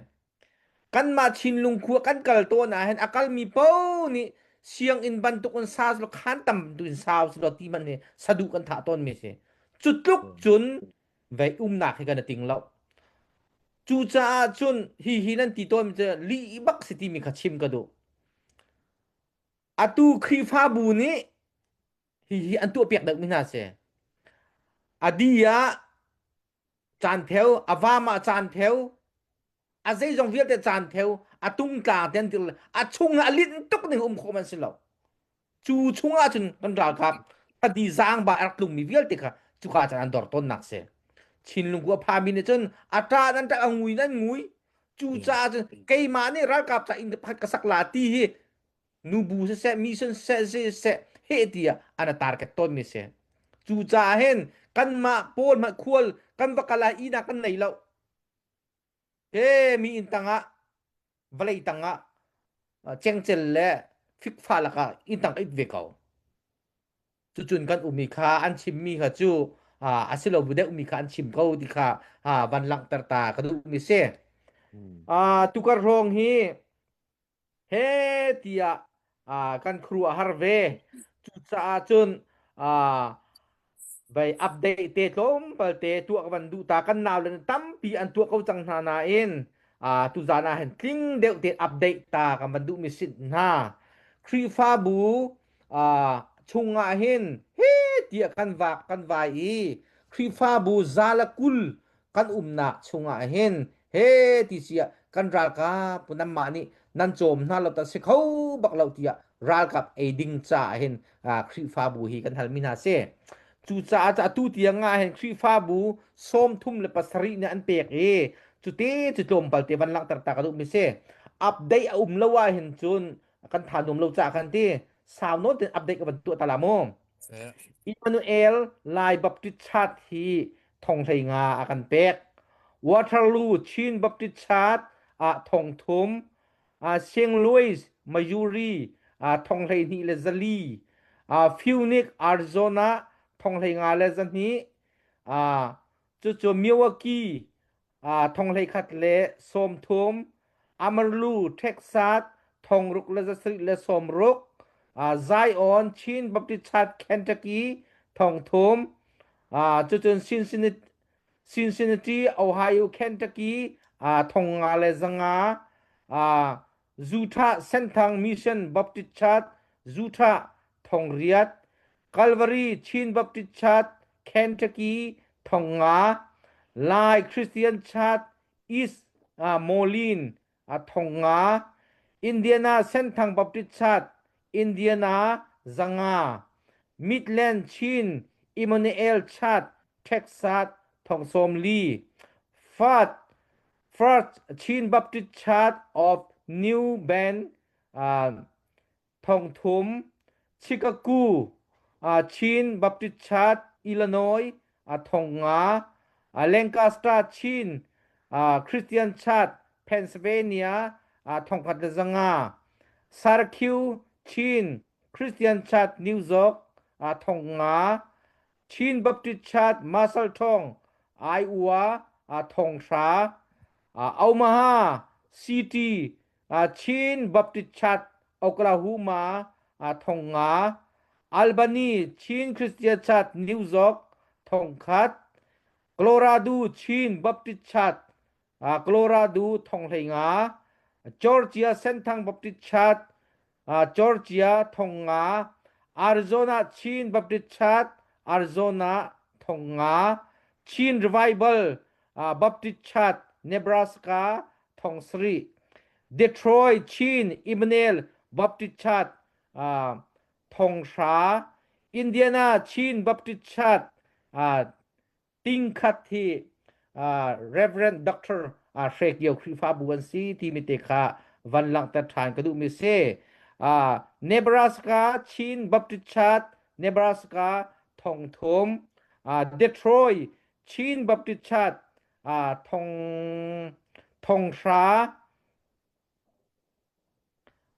Kanmah Chinlung khua kan kal tawn ah hin a kalmi paoh nih sianginn bantuk in sa selaw khan tam bantuk in sau selaw ti hmanh hi saduh kan thah tawnmi si. Cu tluk cun vei umnak hi kan i ting lo. Cucaah cun hi hi nan ti tawnmi cu lih bak si timi kha chim ka duh. Atu Khrihfabu nih hihi an tuahpiak deuhmi hna si. A di ah caan pheu a vam ah caan pheu a zeizong vialte caan pheu a tungtlang ten til a chung a linh tuk ning um khawh man si lo cu chung ah cun kan ralkap thadi zaang ba rak tlungmi vialte kha cuka cun an dor tawnnak si Chinlung ku a phami nih cun a ṭa nan ṭa a ngui nan ngui cu caah cun keimah nih ralkap ca inn pakhat ka sak la ti hi nubu siseh mission siseh siseh heh tiah an a target tawnmi si cucaah hin kanmah pawl hmanh khual kan va kal ah ihnak kan nei lo he mi inn tangah vawlei tangah cengcel le fikfa lakah inn tang it ve ko cucun kan umi kha an chimmi kha cu a si lo bu deuhmi kha an chim ko ti kha van langhter ta ka duhmi si tukar hrawng hi he tiah kan khuaruahhar ve. Cucaah cun vai update te tlawmpal te tuah ka van duh ta kan nau le tampi an tuah ko cang hna nain tuzan ah hin tling deuh te update ta kan van duh mi sin hna. Khrihfabu chungah hin he tiah kan vak kan vai i Khrihfabu zala kul kan umnak chungah hin he ti si ah kan ralkap nanmah nih nan cawm hna lo ta si kho bak lo tiah ralkap ei ding caah hin Khrihfabu hi kan halmi hna si. Cucaah atu tiang ah hin Khrihfabu 37 nih an pek i cute cu tlawmpal te van langhter ta ka duhmi si. Update a um lo ah hin cun kan tha nuam lo caah kan ti sau nawn ten update ka van tuah ta la mu. Emmanuel Lai Baptist Church hi thong hlei nga a kan pek. Waterloo Chin Baptist Church ah thong thum, St. Louis, Missouri thong hlei hnih le zali, Phoenix, Arizona thong hlei nga le zahnih, cucu Milwaukee thong hlei khat le sawm thum, Amarillo, Texas thong ruk le zasarih le sawm ruk, Zion Chin Baptist Church, Kentucky thong thum, cucun Cincinnati, Cincinnati, Ohio, Kentucky thong nga le zanga, Utah Senthang Mission Baptist Church, Utah thong riat, Calvary Chin Baptist Church, Kentucky thong nga, Lai Christian Church, East Moline thong nga, Indiana Senthang Baptist Church, Indiana zanga, Midland Chin Emmanuel Church Texas 1040 First First Chin Baptist Church of New Bend 3000 Chicago Chin Baptist Church Illinois 5000 Lancaster Chin Christian Church Pennsylvania 1500 Syracuse Chin Christian Church New York 5000 Chin Baptist Church Marshallthong Iowa 1000 Omaha City Chin Baptist Church Oklahoma 1000 Albany Chin Christian Church New York 1000 Colorado Chin Baptist Church Colorado 1500 Georgia Senthang Baptist Church Georgia 1000 Arizona Chin Baptist Church Arizona 1000 Chin Revival Baptist Church Nebraska 1000 Detroit Chin Emmanuel Baptist Church 1000 Indiana Chin Baptist Church tingkhat hi Reverend Dr. Hre Kio Khrihfabu an si timi te kha van langhter ṭhan ka duhmi si. Nebraska Chin Baptist Church Nebraska thongthum Detroit Chin Baptist Church thong thonghra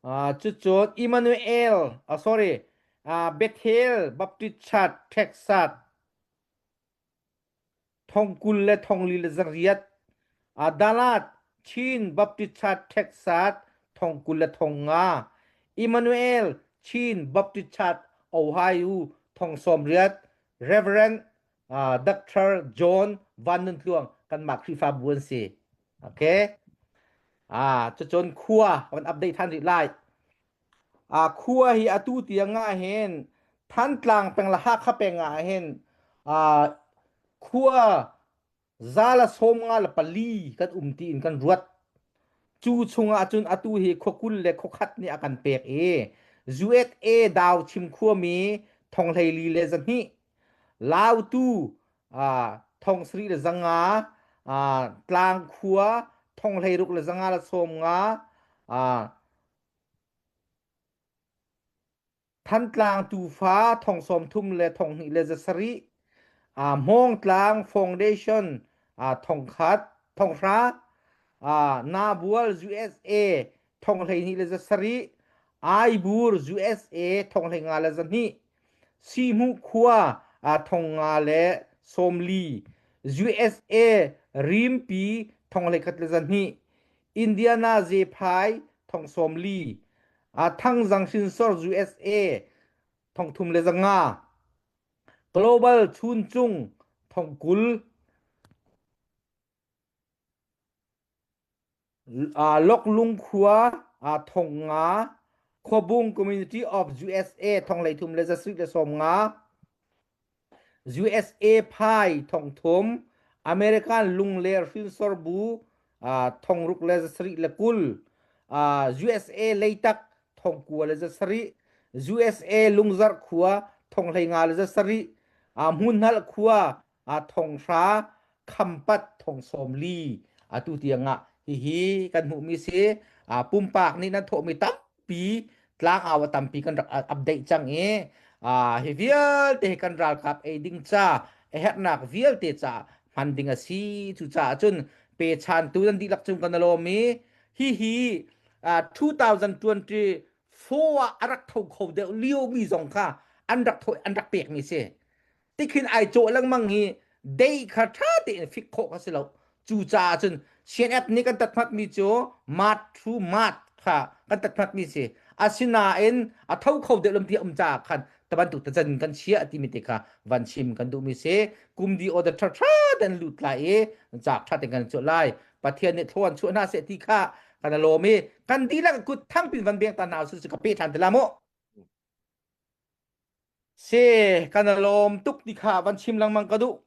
cucun Emmanuel sorry Bethel Baptist Church Texas Thong 20 le 48 Dalat Chin Baptist Church Texas 25 Emmanuel Chin Baptist Church Ohio 18 Reverend Dr. John Van Nun Tluang kanmah Khrihfabu an si. Okay. Ah, cucun khua kan update than rih lai. Khua hi atu tiang ah hin Thantlang peng le Hakha peng ah hin khua 154 kan um tiin kan ruat. Cu chungah cun atu hi khua 20 le khua khat nih a kan pek i USA Dauchim khuami 42 Lautu 75 Tlangkhua 65 Thantlang tuufa 30 le 27 Hmawngtlang Foundation 1000 1000 Nabual USA 12 7 Aibur USA 52 Sihmuh khua 50 USA Rimpi 12 Indiana Zephai 40 Thangzang hrinsor USA 35 Global Chuncung 20 Loklung khua 50 Khuabung Community of USA 33 50 USA Phai 3000 American Lungler hrinsor bu 6720 USA Leitak 97 USA Lungzarh khua 57 Hmunhnalh khua 1000 Khampat 40 atu tiang ah hihi kan hmuhmi si pumpak nih nan thawhmi tampi tlangau a tampi kan rak update cang i hi vialte hi kan ralkap ei ding ca a herhnak vialte ca hman ding a si cucaah cun pechantu nan dihlak cung kan lawm i hihi 2024 ah a rak tho kho deuh lio mi zong kha an rak tho an rak pek mi si tikhin ai cawh lengmang hi dei kha ṭha tein fik khawh kha si lo cucaah cun CNF nih kan tathmat mi cu mat thu mat kha kan tathmat mi si asinain a tho kho deuh lam ti um caah khan tabantuk tacan kan chia timi te kha van chim kan duh mi si kum di order ṭha ṭha ten lut lai i cak ṭha ten kan chuah lai pathian nih thluan chuah hna seh ti kha kan lawm i kan dihlak kut thangpin van beng ta hna su ka pe ṭhan te la mu Se kan i lawm tuk ti kha van chim lengmang ka duh.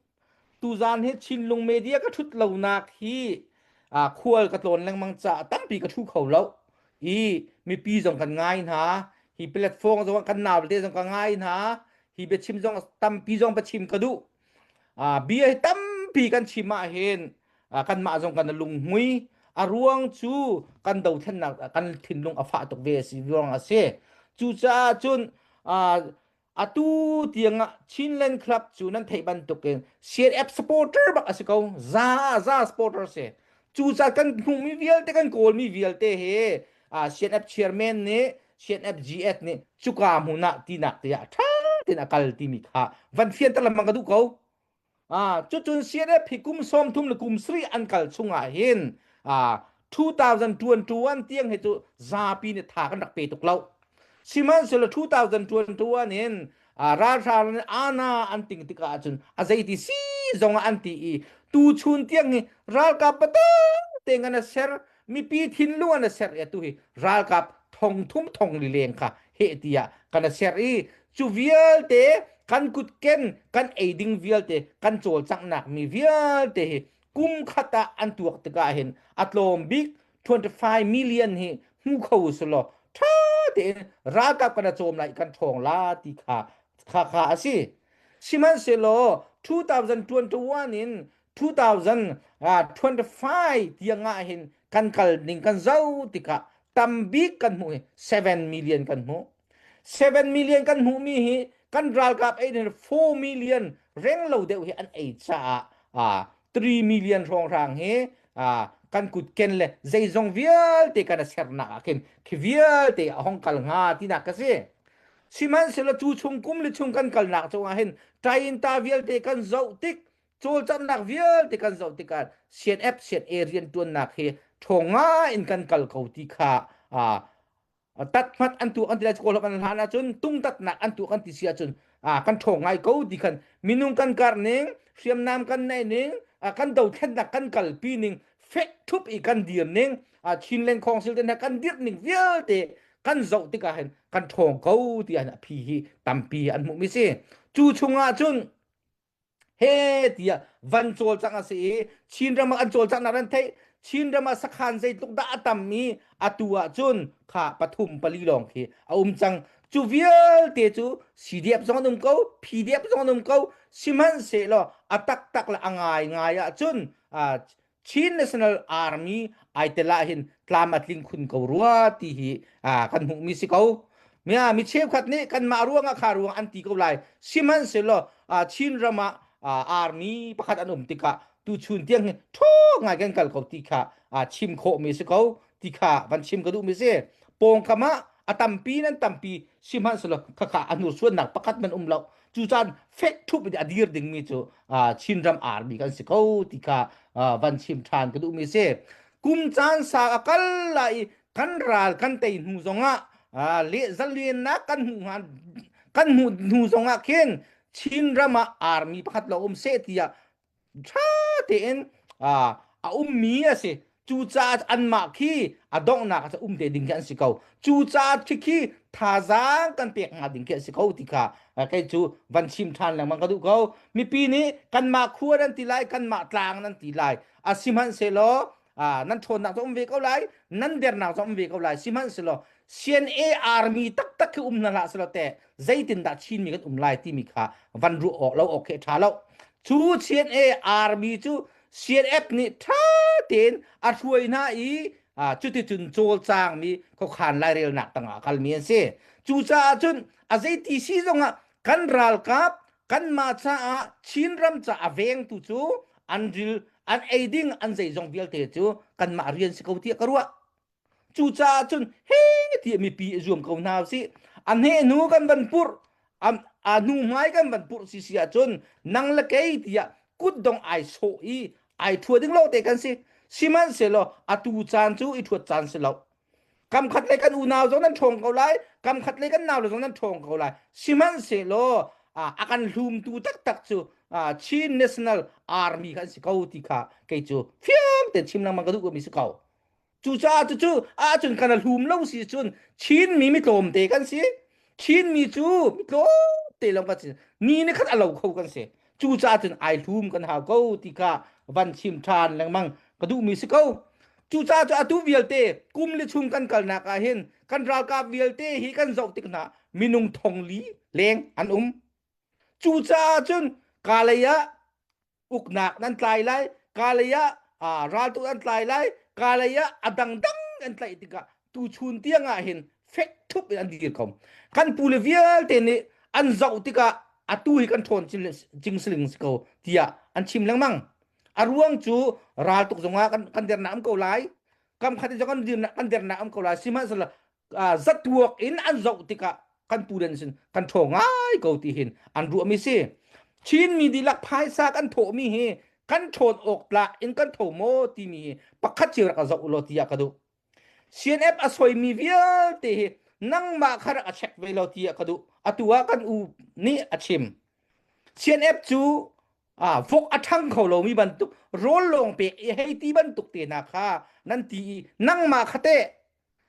Tuzaan hi Chinlung media ka ṭhut lonak hi khual ka tlawn lengmang caah tampi ka ṭhu kho lo. I mipi zong kan ngai hna. Hi platform zong kan nau te zong ka ngai hna. Hi biachim zong tampi zong biachim ka duh. Bia hi tampi kan chim ah hin kanmah zong kan lunghmui. A ruang cu kan dothlennak kan thinlung a fah tuk ve a si ruang a si. Cucaah cun atu tiang ah Chinland Club cu nan theih bantukin CNF supporter bak a si ko. Za za supporter si. Cucaah kan hmuhmi vialte kan kawlmi vialte hi CNF chairman nih CNF GS nih cuka hmun ah tinak te ah ṭha tein a kal timi kha van fianter lengmang ka duh ko. Cucun CNF hi kum 30 le kum sarih an kal chungah hin 2021 tiang hi cu zapi nih tha kan rak pe tuk lo. Sihmanhsehlaw 2021 in ralhrang nih ana an ting tikah ahcun a zeiti si zong ah an ti i tuchun tiang hi ralkap patak te ngan a ser mipi thinlung an a ser i atu hi ralkap thong thum thong li leng kha heh tiah kan a ser i cu vialte kan kutken kan ei ding vialte kan cawlcanghnak mi vialte hi kum khat ah an tuak tikah hin a tlawm bik 25 million hi hmu kho selaw ṭha tein ralkap kan a cawm lai kan ṭhawng la ti kha kha kha a si sihmanhsehlaw 2021 in 2025 tiang ah hin kan kal ning kan zoh tikah tambik kan hmuh hi 7 million kan hmuh 7 million kan hmuh mi hi kan ralkap ei din 4 million reng lo deuh hi an ei caah 3 million hrawnghrang hi kan kut ken le zeizong vialte kan a sernak ah khin khi vialte a hong kal hnga tinak ka si sihmanhsehlaw cu chung kum le chung kan kalnak cungah hin ṭainta vialte kan zoh tik cawlcanghnak vialte kan zoh tikah CNF CNA rianṭuannak hi ṭhawng ngai in kan kal ko ti kha tathmat an tuah kan ti lai kawl kan hlan ahcun tungtatnak an tuah kan ti si ahcun kan ṭhawng ngai ko ti khan minung kan karh ning hriamnam kan neih ning kan dothlennak kan kalpi ning fek ṭhup i kan dir ning Chinland Council te hna kan dirh ning vialte kan zoh tikah hin kan ṭhawng ko ti ah a phi hi tampi an hmuhmi si cu chungah cun he tiah van cawlcangh a si i Chinram ah an cawlcanghnak nan theih Chinram ah sakhan zeitluk dah a tam i atu ah cun kha pathum pali lawng khi a um cang cu vialte cu CDF zong an um ko PDF zong an um ko sihmanhsehlaw a taktak le a ngai ngai ah cun Chin National Army ai tel ah hin tlam a tling khun ko rua ti hi kan hmuhmi si ko. Mia mi cheukhat nih kanmah ruangah kha ruang an ti ko lai. Sihmanhsehlaw Chin ram ah army pakhat an um tikah tuchun tiang hi ṭhaw ngai kan kal ko ti kha chim khawhmi si ko ti kha van chim ka duhmi si. Pawngkam ah a tampi nan tampi sihmanhsehlaw khakha a hnursuannak pakhat man um lo. Cucaan fek ṭhup in a dir dingmi cu Chinram army kan si ko ti kha van chim ṭhan ka duhmi si. Kum caan sa a kal lai i kan ral kan tei hnu zongah le zaliannak kan hmuh hnga kan hmuh hnu zongah khin Chinram ah army pakhat lo um seh tiah ṭha tein a ummi a si. Cucaah anmah khi a donghnak ah um te ding khi an si ko. Cucaah khi khi thazaang kan pek hnga ding khi a si ko ti kha kei cu van chim ṭhan lengmang ka duh ko. Mipi nih kanmah khua nan ti lai, kanmah tlang nan ti lai. A sihmanhsehlaw nan ṭhawnnak cu um ve ko lai, nan dernak cu um ve ko lai. Sihmanhsehlaw CNA army taktak khi um hna hlah selaw teh zeitindah Chinmi kan um lai timi kha van ruah awk lo awk khi a ṭha lo. Cu CNA army cu CNF nih ṭha tein a hruai hna i cuticun cawlcangmi khuakhan lairelnak tangah a kalmi an si. Cucaah cun a zeiti si zongah kan ralkap kanmah caah Chinram ca a vengtu cu an ril an ei ding an zeizong vialte cu kanmah rian si ko tiah ka ruah. Cucaah cun he tiah mipi i zuam ko hna usih. A hne hnu kan van purh, a hnu hmai kan van purh si si ahcun nang le kei tiah kutdong ai sawh i ai thua ding lo te kan si. Sihmanhsehlaw atu caan cu i thuat caan si lo. Kam khat le kan unau zong nan ṭhawng ko lai, kam khat le kan nau le zong nan ṭhawng ko lai. Sihmanhsehlaw a kan hlumtu taktak cu Chin National Army kan si ko ti kha kei cu fiang tein chim lengmang ka duh mi si ko. Cucaah cucu ahcun kan hlum lo si cun Chinmi mi tlawmte kan si. Chinmi cu mi tlawmte lawng kan si. Ni ni khat a lo kho kan si. Cucaah cun ai hlum kan hau ko ti kha van chim ṭhan lengmang ka duhmi si ko. Cucaah cu atu vialte kum li chung kan kalnak ah hin kan ralkap vialte hi kan zoh tik hna minung thong li leng an um. Cucaah cun Kalay ah uknak nan tlai lai, Kalay ah raltuk an tlai lai, Kalay ah a dangdang an tlaih tikah tuchun tiang ah hin fek thup in an dir ko. Kan pu le vialte nih an zoh tikah atu hi kan ṭhawn cing siling si ko tiah an chim lengmang. A ruang cu raltuk zongah kan, kan dernak am ko lai, kam khat in zong kan dirnak kan dernak am ko lai. Sihmanhsehlaw zatuak in an zoh tikah kan pu le sin kan ṭhaw ngai ko ti hin an ruahmi si. Chinmi dihlak phaisa kan thawhmi hi kan ṭhawn awk tlak in kan tho maw timi hi pakhat cio rak zoh ulaw tiah ka duh. CNF a soimi vialte hi nangmah kha rak a check ve lo tiah ka duh. Atu ah kan u nih a chim. CNF cu ah vok a ṭhang kho lomi bantuk rawl lawng pek i hei ti bantuk te hna kha nan ti i nangmah kha teh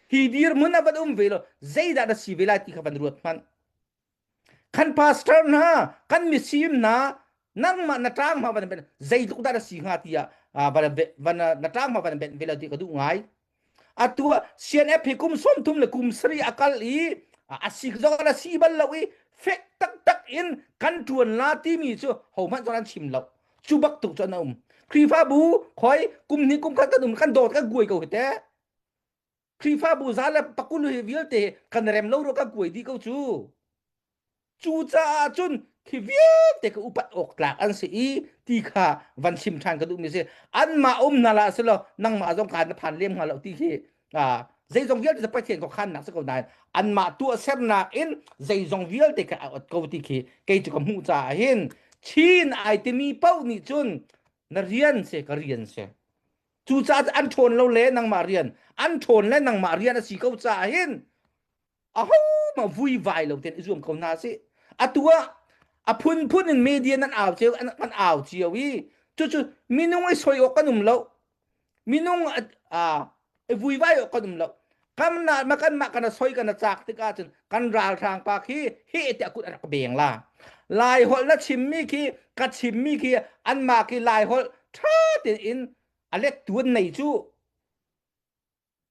hi dirhmun ah van um ve lo zeidah na si ve lai ti kha van ruat hmanh. Kan pastor hna, kan misim hna, nangmah na ṭang hma van ben zeitluk dah na si hnga tiah van van na ṭang hma van ben ve lo ti ka duh ngai. Atu ah CNF hi kum 30 le kum sarih a kal i a si zong a si bal lo i fek taktak in kan ṭuan la timi cu hohmanh zong an chim lo. Cu bak tuk cu an um. Khrihfabu khoi kum hnih kum khat kan um kan dawt kan kuai ko hi te. Khrihfabu za le pakul hi vialte kan rem lo ro kan kuai dih ko cu. Cucaah cun khi vialte ka upat awk tlak an si i ti kha van chim ṭhan ka duhmi si. Anmah um hna lah si law nangmah zong kaan na phan lem hnga lo ti khi zeizong vialte cu Pathian khuakhannak si ko nain anmah tuahsernak in zeizong vialte kha a ot ko ti khi kei cu ka hmuh caah hin Chin ai timi paoh nih cun na rian si ka rian si. Cucaah an ṭhawn lo le nangmah rian an ṭhawn le nangmah rian a si ko caah hin ahohmah vuivai lo tein i zuam ko hna sih. Atu ah a phunphun in media nan au cio an kan au cio i cucu minung i soi awk kan um lo. Minung a i vuivai awk kan um lo. Kan na ma kan mah kan soi kan cak tik ahcun kan ralhrang pa khi he tiah kut a rak beng la. Lai holh na chimmi khi ka chimmi khi anmah khi Lai holh ṭha tein a let tu an nei cu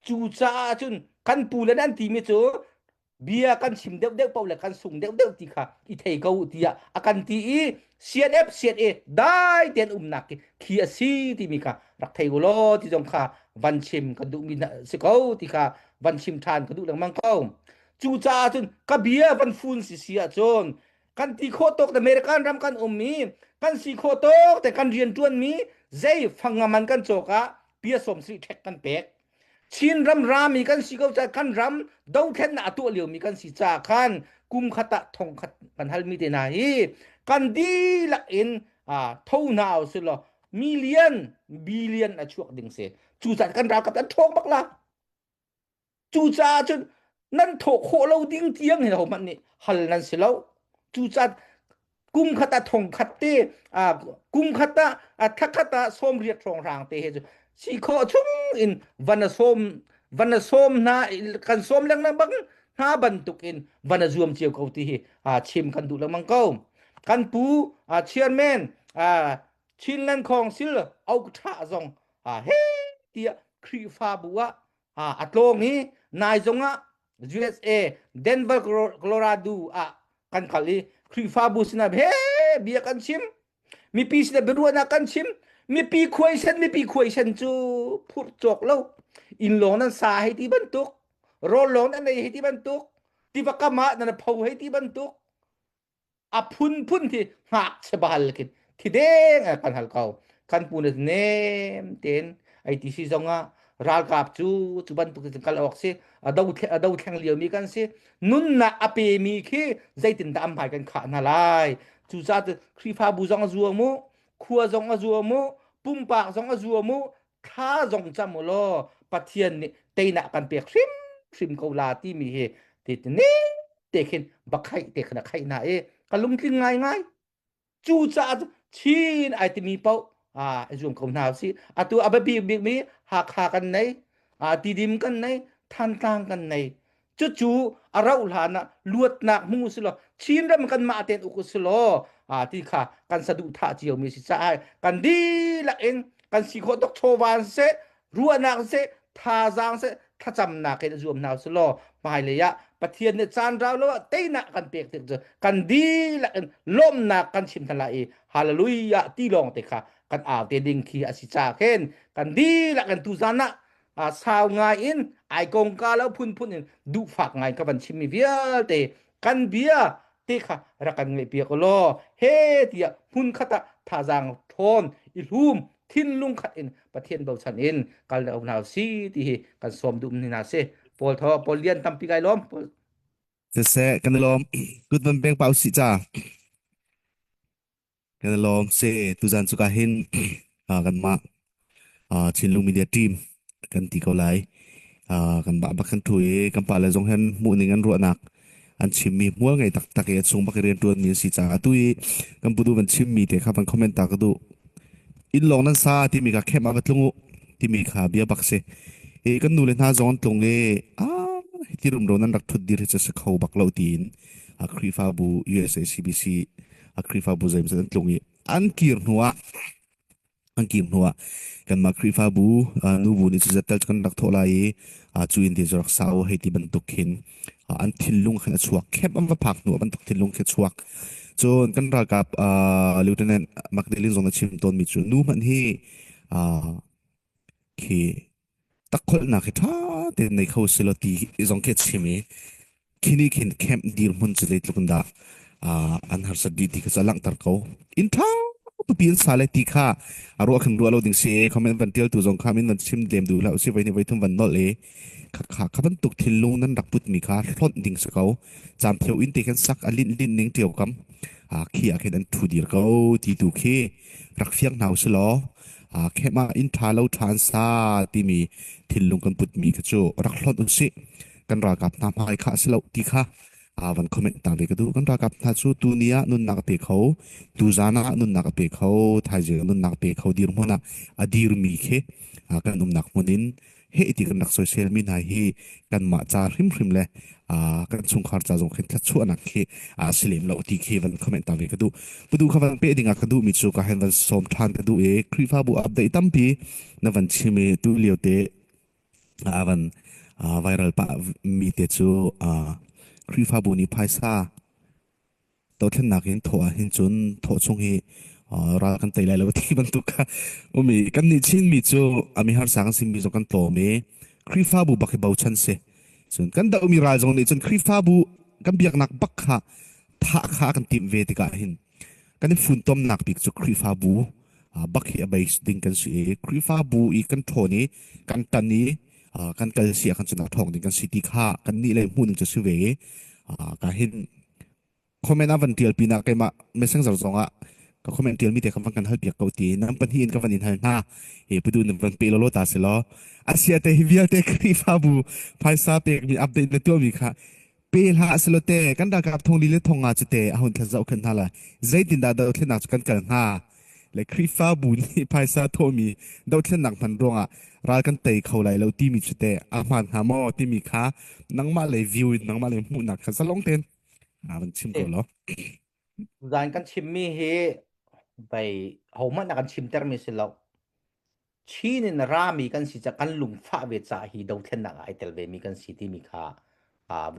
Cucaah cun kan pu le nan timi cu bia kan chim deuhdeuh paoh le kan sung deuhdeuh ti kha i thei ko u tiah a kan ti i CNF CNA dai tein umnak khi khi a si timi kha rak thei u law ti zong kha van chim kan duhmi si ko ti kha van chim ṭhan ka duh lengmang ko. Cucaah cun ka bia van fun si si ahcun kan ti khawh tawk American ram kan um i kan si khawh tawk te kan rian ṭuanmi zei fangaman kan cawk ah pia sawm sarih ṭhek kan pek. Chin ram rami kan si ko caah kan ram dothlennak a tuah liomi kan si caah khan kum khat ah thong khat kan halmi te hna hi kan dihlak in tho hna u si law million billion a chuak ding si cucaah kan ralkap an ṭhawng bak la Cucaah cun nan thawh khawh lo ding tiang hin hohmanh nih hal nan si lo. Cucaah kum khat ah thong khat te kum khat ah thla khat ah sawm riat hrawnghrang te he cu si khawh chung in van a sawm van a sawm hna kan sawm lengmang bang hna bantuk in van a zuam cio ko ti hi chim kan duh lengmang ko. Kan pu chairman Chinland Council auk ṭha zong he tiah Khrihfabu ah a tlawng i nai zongah USA Denver Colorado ah kan kal i Khrihfabu sinah he bia kan chim mipi sinah biaruahnak kan chim mipi khuaisen mipi khuaisen cu phurh cawk lo inn lawng nan sa hei ti bantuk rawl lawng nan ei hei ti bantuk tiva kam ah nan pho hei ti bantuk a phunphun khi ngakchia bal khin thi deng ah kan hal ko kan pu na nem tein ai ti si zong ah ralkap cu cu bantuk cu kal awk si a do a do thleng lio mi kan si nunnak a pe mi khi zeitin dah am hmai kan khah hna lai cu caah Khrihfabu zong a zuam mu khua zong a zuam mu pumpak zong a zuam mu thla zong cam u law Pathian nih teinak kan pek hrimhrim ko la timi hi ti ne te khin bakhaih te khin a khaih hna i ka lungtling ngaingai cucaah Chin ai timi paoh a zuam ko hna usih atu a biapi bikmi Hakha kan nei Tidim kan nei Thantlang kan nei cucu a rauh hlan ah luatnak hmu si law Chinram kan mah tein uk si law ti kha kan saduhthah cio mi si caah kan dihlak in kan si khawh tuk chawva siseh ruahnak siseh thazaang siseh thlacamnak in zuam hna usih law hmailei ah Pathian nih caan rau lo ah teinak kan pek tik cu kan dihlak in lawmhnak kan chim hna lai i hallelujah ti lawng te kha kan au te ding khi a si ca khin kan dihlak in tuzan ah sau ngai in ai kongka lo phunphun in duhfak ngai ka van chimmi vialte kan bia te kha rak kan ngaih piak law he tiah hmun khat ah thazaang ṭhawn i hlum thinlung khat in Pathian bochan in kal le hna si ti hi kan sawm duh ni hna si Paul tho Paul lian tampi kai lawm Paul Siseh kan i lawm kut van peng pau si ca Kan i lawm si. Tuzan cu ka hin kanmah Chinlung Media Team kan ti ko lai. Kanmah bak kan ṭhu i kan pale zong hin hmuhning an ruahnak an chimmi hmual ngei taktak i a chung bak i rianṭuanmi an si caah atu i kan putu van chimmi te kha van comment ta ka duh. Inn lawng nan sa timi kha khem ah va tlung u timi kha bia bak si. I kan nu le hna zong an tlung i ah hiti rumro nan rak ṭhut dir hi cu si kho bak lo tiin a Khrihfabu USA CBC a Khrihfabu zeimawzat an tlung i an kir hnuah an kir hnuah kanmah Khrihfabu nubu nih cu zat tal cu kan rak thawh lai i cu inn te cu rak sa u hei ti bantuk khin an thinlung khin a chuak khep an va phak hnu bantuk thinlung khi chuak cun kan ralkap Lieutenant Magdalene zong na chim tawnmi cu nu hmanh hi khi takholhnak hi ṭha tein nei kho selaw ti zong khi a chim i khi nih khin camp dirhmun cu zeitluk in dah an harsat dih ti kha cu a langhter ko. Inn ṭha tupi an sa le ti kha a ruah khan ruah lo ding si i comment van ṭialtu zong kha min van chim lem duh hlah usih voi hnih voi thum van nolh i kha kha kha bantuk thinlung nan rak putmi kha hlonh ding si ko. Caamthio inn te khan sak a linh linh ning ṭio kam khi ah khin an ṭhu dir ko ti tu khi rak fiang hna usih law khem ah inn ṭha lo ṭha an sa timi thinlung kan putmi kha cu rak hlonh usih. Kan ralkap hna hmai kha a si lo ti kha van comment ta ve ka duh. Kan ralkap hna cu tuni ah nunnak a pe kho, tuzan ah nunnak a pe kho, thaizing ah nunnak a pe kho dirhmun ah a dirmi khi kan umnak hmun in heh ti kan rak soisel mi hna hi kanmah ca hrimhrim le kan chungkhar ca zong khin thluachuahnak khi a si lem lo ti khi van comment ta ve ka duh. Pudu kha van pe ding ah ka duh mi cu ka hen van sawm than ka duh i Khrihfabu update tampi na van chim i tu lio te a van viral pah mi te cu Khrihfabu nih phaisa dothlennak in thawh ah hin cun thawh chung hi ral kan tei lai lo ti bantuk kha um i kannih Chinmi cu a mi harsa kan simi zong kan tlawm i Khrihfabu bak hi bochan si cun kan dohmi ral zong nih cun Khrihfabu kan biaknak bak kha thah kha kan timh ve tikah hin kan i funtomnak bik cu Khrihfabu bak hi a base ding kan si i Khrihfabu i kan ṭhawn i kan tan i kan kal si ah kan cun a ṭhawng ding kan si ti kha kan nih le hmuh ning cu si ve i ka hin comment a van tial pinah keimah messenger zong ah ka comment tial mi te kan van kan hal piak ko ti nan pahnih in ka van in hal hna he pudu nan van pe lolo ta se law asia te hi vialte Khrihfabu phaisa pek mi update na tuah mi kha pe hlah selo te kan ralkap thong li le thong nga cu te a hun thla zau khan hna la zeitin dah dothlennak cu kan kal hnga le Khrihfabu nih phaisa thawhmi dothlennak hman ruangah ral kan tei kho lai lo timi cu te a hmaan hnga maw timi kha nangmah lei view in nangmah lei hmuhnak kha zalong tein a van chim ko law. Zan kan chimmi hi bei hohmanh a kan chimtermi si lo. Chin in rami kan si ca kan lungfah ve ca hi dothlennak ah ai tel ve mi kan si timi kha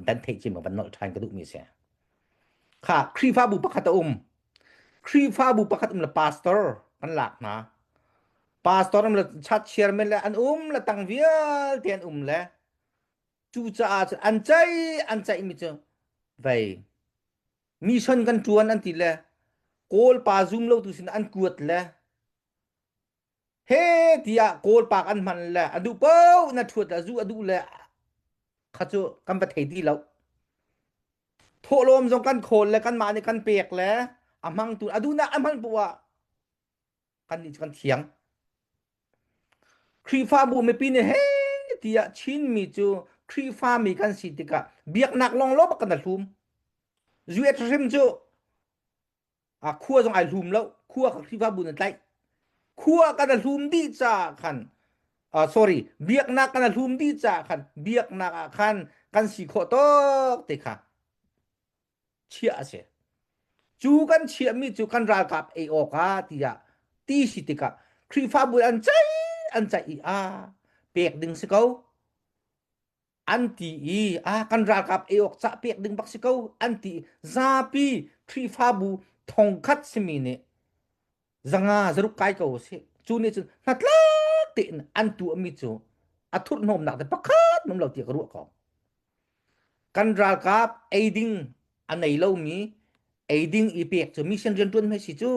dan theih cim van nolh ṭhan ka duhmi si. Kha Khrihfabu pakhat a um. Khrihfabu pakhat um le pastor kan lak hna. Pastor um le church chairman le an um le tang vialte an um le Cucaah cun an ceih an ceihmi cu vei mission kan ṭuan an ti le Kawl pa zum lotu sin an kuat le he tiah Kawl pa kan hman le a duh paoh na ṭhuat le zu a duh le kha cu kan va thei ti lo. Thawhlawm zong kan khawl le kanmah nih kan pek le a hmangtu a duhnak a hman poah ah kannih cu kan thiang. Khrihfabu mipi nih he tiah Chinmi cu Khrihfami kan si tikah biaknak lawng lo bak kan hlum. US hrim cu a khua zong ai hlum lo. Khua kha Khrihfabu na tlaih. Khua kan hlum dih caah khan uh, sorry biaknak kan hlum dih caah khan biaknak ah khan kan si khawh tawk te kha chiah a si. Cu kan chiahmi cu kan ralkap ei awk ah tiah ti si tikah Khrihfabu an ceih an ceih i a pek ding si ko. An ti i a kan ralkap ei awk cah pek ding bak si ko an ti zapi Khrihfabu thongkhat simi nih zanga zaruk kai ko si cu nih cun hnatlak tein an tuahmi cu a thurhhnawmnak te pakhat mum lo ti ka ruah ko. Kan ralkap ei ding a nei lomi ei ding i pek cu mission riantuan hme si cu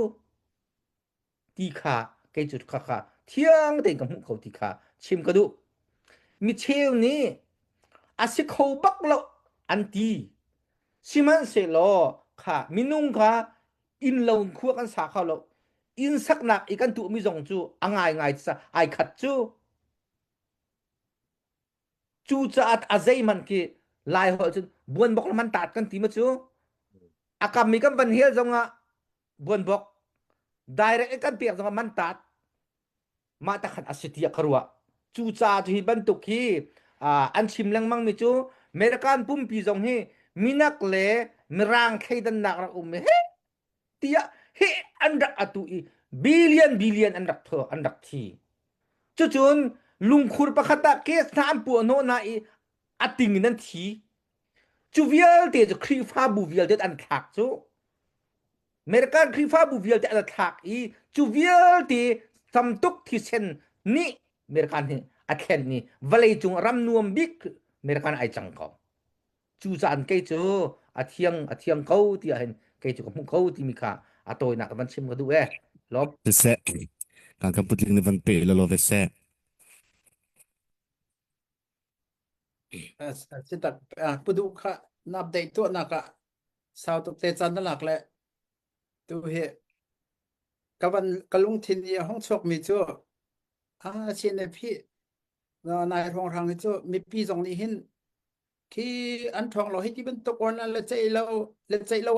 ti kha kei cu kha kha thiang tein ka hmuh ko ti kha chim ka duh. Mi cheu nih a si kho bak lo an ti. Sihmanhsehlaw kha minung kha inn lo in khua kan sa kho lo. Inn saknak i kan tuahmi zong cu a ngaingai ai khat cu. Cucaah a zeihmanh khi Lai holh cun buanbok le mantaat kan ti ma cu. A kam i kan van hel zongah buanbok direct in kan pek zongah mantaat mah takhan a si tiah ka ruah. Cucaah cu hi bantuk hi an chim lengmang mi cu American pumpi zong hi minak le mirang thleidannak rak um i he tiah hi an rak atu i billion billion an rak tho an rak thi. Cucun lungkhur pakhat ah case hna an puah hnawh hna i a ting in an thi. Cu vialte cu Khrihfabu vialte an thlak cu. American Khrihfabu vialte an thlak i cu vialte tamtuk thisen nih American hi a thlen i vawleicung ram nuam bik American ai cang ko. Cucaah kei cu a thiang a thiang ko tiah hin kei cu ka hmuh ko timi kha a tawinak van chim ka duh e. Lawm. Siseh, kan kan putling ni van pe la lo ve seh. Si tak pudu kha na update tuah nak ah sau tuk te caan na lak le tu hi ka van ka lungthin i a hong chuak mi cu a CNF hi nai hrawng hrang hi cu mipi zong nih hin khi an ṭhawng lo hei ti bantuk on le ceih lo le ceih lo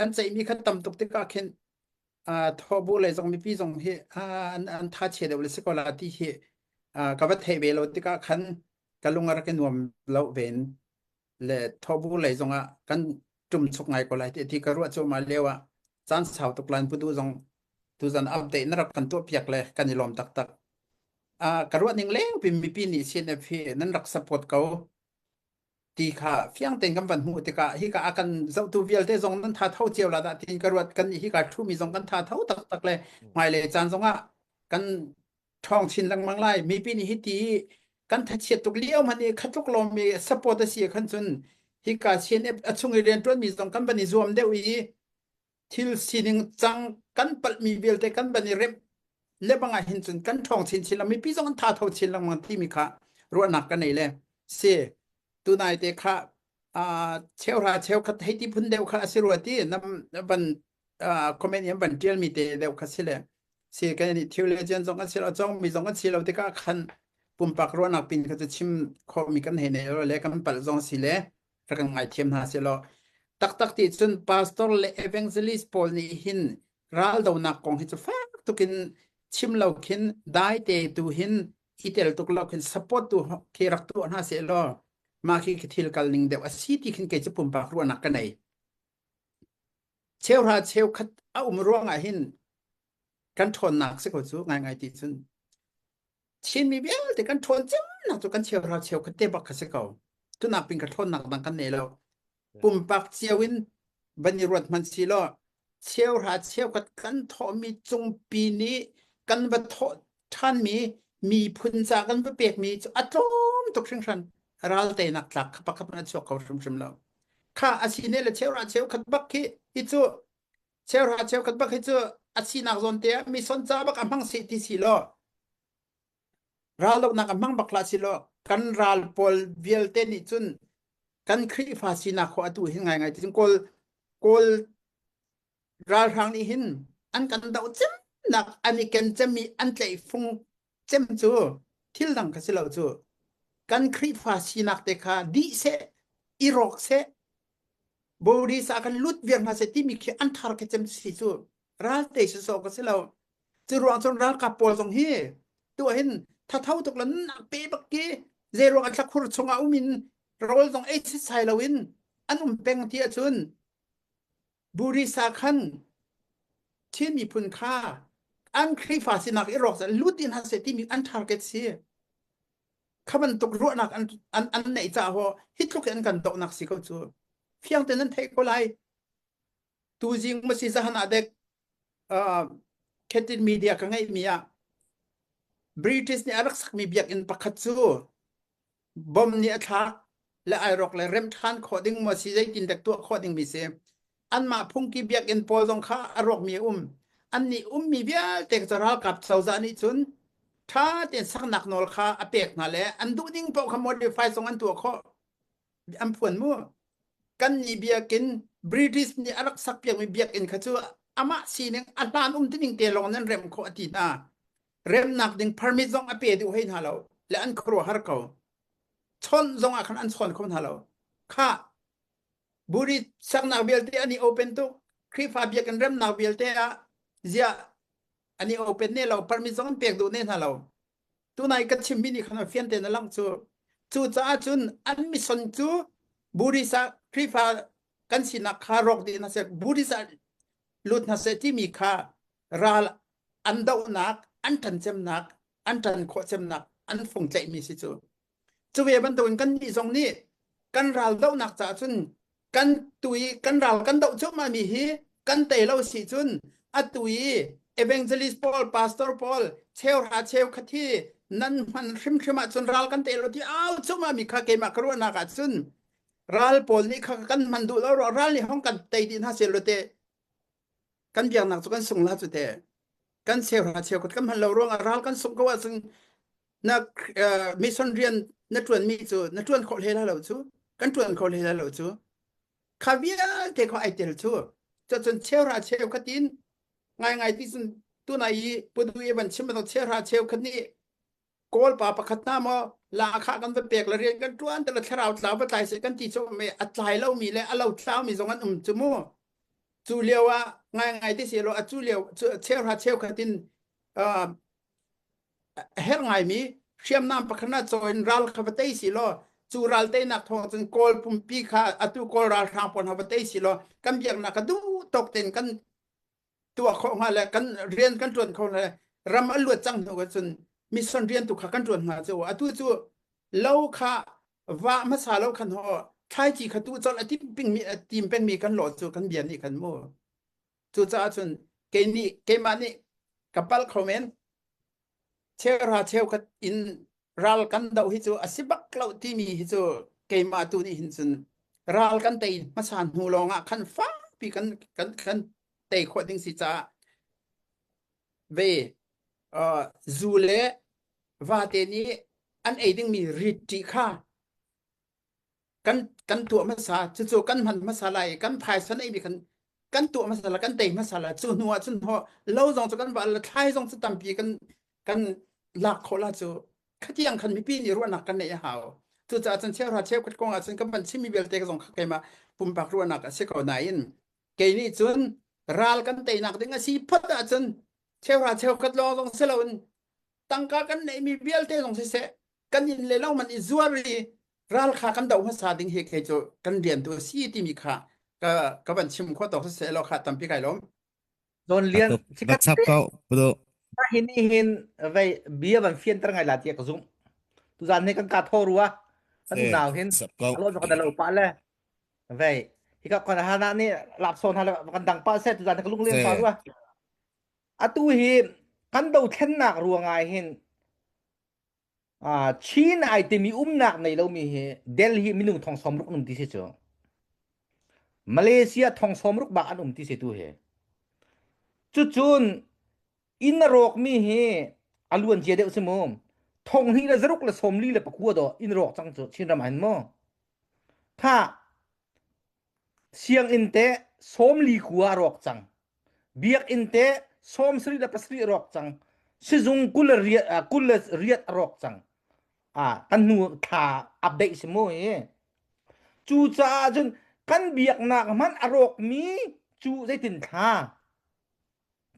an ceihmi kha tam tuk tikah khin thobu le zong mipi zong hi an an tha chia deuh le si ko la ti hi ka va theih ve lo tikah khan ka lung a rak i nuam lo ven le thobu lei zong ah kan ṭum chuk ngai ko lai ti ti ka ruah cu ma lio ah caan sau tuk lan pudu zong tuzan update na rak kan tuah piak le kan i lawm taktak ka ruah ning leng pi mipi nih CNF hi nan rak support ko ti kha fiang tein kan van hmuh tikah hika a kan zohtu vialte zong nan tha tho cio la dah tiin ka ruat kan hika ṭhumi zong kan tha tho taktak le hmailei caan zong ah kan ṭhawng chin lengmang lai mipi nih hiti kan thachiat tuk lio hmanh i khatluk lomi support a si khan cun hika CNF a chung i rianṭuanmi zong kan van i zuam deuh i thil sining cang kan palhmi vialte kan van i remh lebang ah hin cun kan ṭhawng chinchin la mipi zong an tha tho chin lengmang timi kha ruahnak ka nei le si tunai te kha cheuhra cheukhat hei ti phun deuh kha a si rua ti nam van comment in van ṭial mi te deuh kha si le si kan ni theologian zong an si lo cong mi zong an si lo tikah khan pumpak ruahnak pin kha cu chim khawh mi kan hei nei lo le kan palh zong si le rak kan ngaithiam hna seh law taktak ti cun pastor le evangelist pawl nih hin raldonak kong hi cu fak tukin chim lo khin dai te tu hin i tel tuk lo khin support tu khi rak tuah hna seh law mah khi thil kal ning deuh a si ti khin kei cu pumpak ruahnak ka nei cheuhra cheukhat a um ruangah hin kan ṭhawnnak si ko cu ngai ngai ti cun Chinmi vialte kan ṭhawn cemnak cu kan cheuhra cheukhat te bak kha si ko. Tunak pin ka ṭhawnnak dang kan nei lo. Pumpak cio in van i ruat hmanh si law cheuhra cheukhat kan thawhmi cungpi nih kan va thawh ṭhanmi miphun ca kan va pekmi cu a tlawm tuk hringhran. Ral teinak tlak kha pakhat hmanh a chuak kho hrimhrim lo. Kha a si ne le cheuhra cheukhat bak khi hi cu cheuhra cheukhat bak hi cu a sinak zawn te ah mison ca bak a hmang seh ti si law raldohnak a hmang bak hlah si law kan ral pawl vialte nih cun kan Khrihfa sinak kho atu hin ngaingai ti cun kawl kawl ralhrang nih hin an kan doh cemnak an i ken cemmi an tlaih fung cem cu thil dang kha si lo cu kan Khrihfa sinak te kha dih seh i rawk seh Buddhist ah kan lut viar hna seh timi khi an thar khi cem si cu ral te si so ka si lo cu ruang cun ralkap pawl zong hi tu hin thatho tuk lan nak pe bak ki zei ruang a thlakhur chungah um in rawl zong ei sai lo in an um peng ti ahcun Buddhist ah khan Chin miphun kha an Khrihfa sinak i rawk lut in hna seh timi an target si. Kha bantuk ruahnak an an an neih caah ho hi tluk in an kan dohnak si ko cu. Fiang tein nan theih ko lai. Tuzing ma si zahan ah dek uh, Khetin media ka ngeihmi ah British nih a rak sakmi biakinn pakhat cu bom nih a thlak le ai rawk le rem ṭhan khawh ding maw si zeitin dek tuah khawh dingmi si. Anmah phungki biakinn pawl zong kha a rawkmi a um. Annih ummi vialte cu ralkap cozah nih cun ṭha tein saknak nawl kha a pek hna le an duh ning paoh kha modify zong an tuah khawh. An phuan mu. Kan nih biakinn British nih a rak sakpiakmi biakinn kha cu amah sining a hlan um tining te lawng nan remh khawh a ti hna. Remnak ding permit zong a pe duh hei hna lo le an khuaruahhar ko. Chawnh zong ah khan an chawn kho hna lo. Khah Buri saknak vialte an i open tuk. Khrihfa biakinn remnak vialte ah ziah an i open ne lo, permit zong an pek duh ne hna lo. Tunai ka chimmi nih khan fian tein a langh cu. Cucaah cun an mission cu Buddhist ah Khrihfa kan sinak kha rawk dih hna seh, Buddhist ah lut hna seh timi kha ral an dohnak, an ṭan cemnak, an ṭan khawh cemnak an fung tlaihmi si cu. Cu ve bantukin kannih zong nih kan ral dohnak caah cun kan tu i kan ral kan doh cuahmah mi hi kan tei lo si cun atu i evangelist pawl pastor pawl cheuhra cheukhat hi nan hman hrimhrim ahcun ral kan tei lo ti au cuahmah mi kha keimah ka ruahnak ahcun ral pawl nih kha kan hman duh lo ral nih hong kan tei dih hna seh lo te kan biaknak cu kan sung la cu te kan cheuhra cheukhat kan hman lo ruangah ral kan sungh ko ahcun na mission rian na ṭuan mi cu na ṭuan khawh hlei lai lo cu kan ṭuan kho hlei lai lo cu kha vialte kha ai tel cu cun cheuhra cheukhat in ngai ngai ti cun tunai i pudu i van chim bantuk cheuhra cheukhat nih kawl pa pakhat hna maw la kha kan va pek le rian kan ṭuan te le thlarau tlau va tlai seh kan ti cu me a tlai lomi le a lo tlau mi zong an um cu mu cu lio ah ngai ngai ti si lo a cu lio cheuhra cheukhat in a herh ngaimi hriamnam pakhat ah caw in ral kha va tei si law cu ral teinak thawng cun kawl pumpi kha atu kawl ralhrang pawl hna va tei si law kan biaknak kha duh tawk tein kan tuah khawh hnga le kan rian kan ṭuan kho le ram a luat cang hnu cun mission rian tu kha kan ṭuan hnga cu atu cu lo kha va hmasa lo khan ho thlaici kha tu colh a tim pingmi a tim pengmi kan lo cu kan bia nih khan mu Cucaah cun kei nih keimah nih ka palh kho men. Cheuhra cheukhat in ral kan doh hi cu a si bak lo timi hi cu keimah tu nih hin cun ral kan tei hmasa hnu lawng ah khan fakpi kan kan kan tei khawh ding si caah ve uh, zu le vate nih an ei dingmi rit ṭih kha kan kan tuah hmasa cucu kan hman hmasa lai kan phaisa neihmi kan kan tuah hmasa la kan tei hmasa la cu hnu ah cun ho lo zong cu kan va la thlai zong cu tampi kan kan lak khawh la cu khatiang khan mipi nih ruahnak kan neih a hau cucaah cun cheuhra cheukhat kong ah cun kan van chimmi vialte zong kha keimah pumpak ruahnak a si ko nain kei nih cun ral kan teinak ding a si phot ahcun cheuhra cheukhat lawng zong si loin tangka kan neihmi vialte zong siseh kan inn le lo man i zuar i ral kha kan doh hmasa ding hi kei cu kan rian tu a si timi kha ka ka van chim khawh tawk siseh law kha tampi kai lawm. Don Lian Va chap ko pudo. Hin hin vei bia van fianter ngai la tia ka zum. Tuzan ne kan ka tho rua. Kan unau hin alo kan lo pa le vei hika kon hana ni lap son ha kan dang pa se tuzan ka lung len pa rua. Atu hi kan do thlennak ruangah hin Chin ai timi umnak nei lomi hi Delhi minung thong 60 an um ti si cu. Malaysia thong 60 bak an um ti si tu hi. Cucun inn a rawkmi hi a luan cia deuh si mu. Thong hnih le zaruk le sawmli le pakua dawh inn rawk cang cu Chinram ah hin mu. Tha sianginn te 40 kua a rawk cang. Biakinn te 77 rawk cang. Sizung 20 28 a rawk cang. Ah, kan hnu thla update si mu hi. Cucaah cun kan biaknak hmanh a rawkmi cu zeitin thla.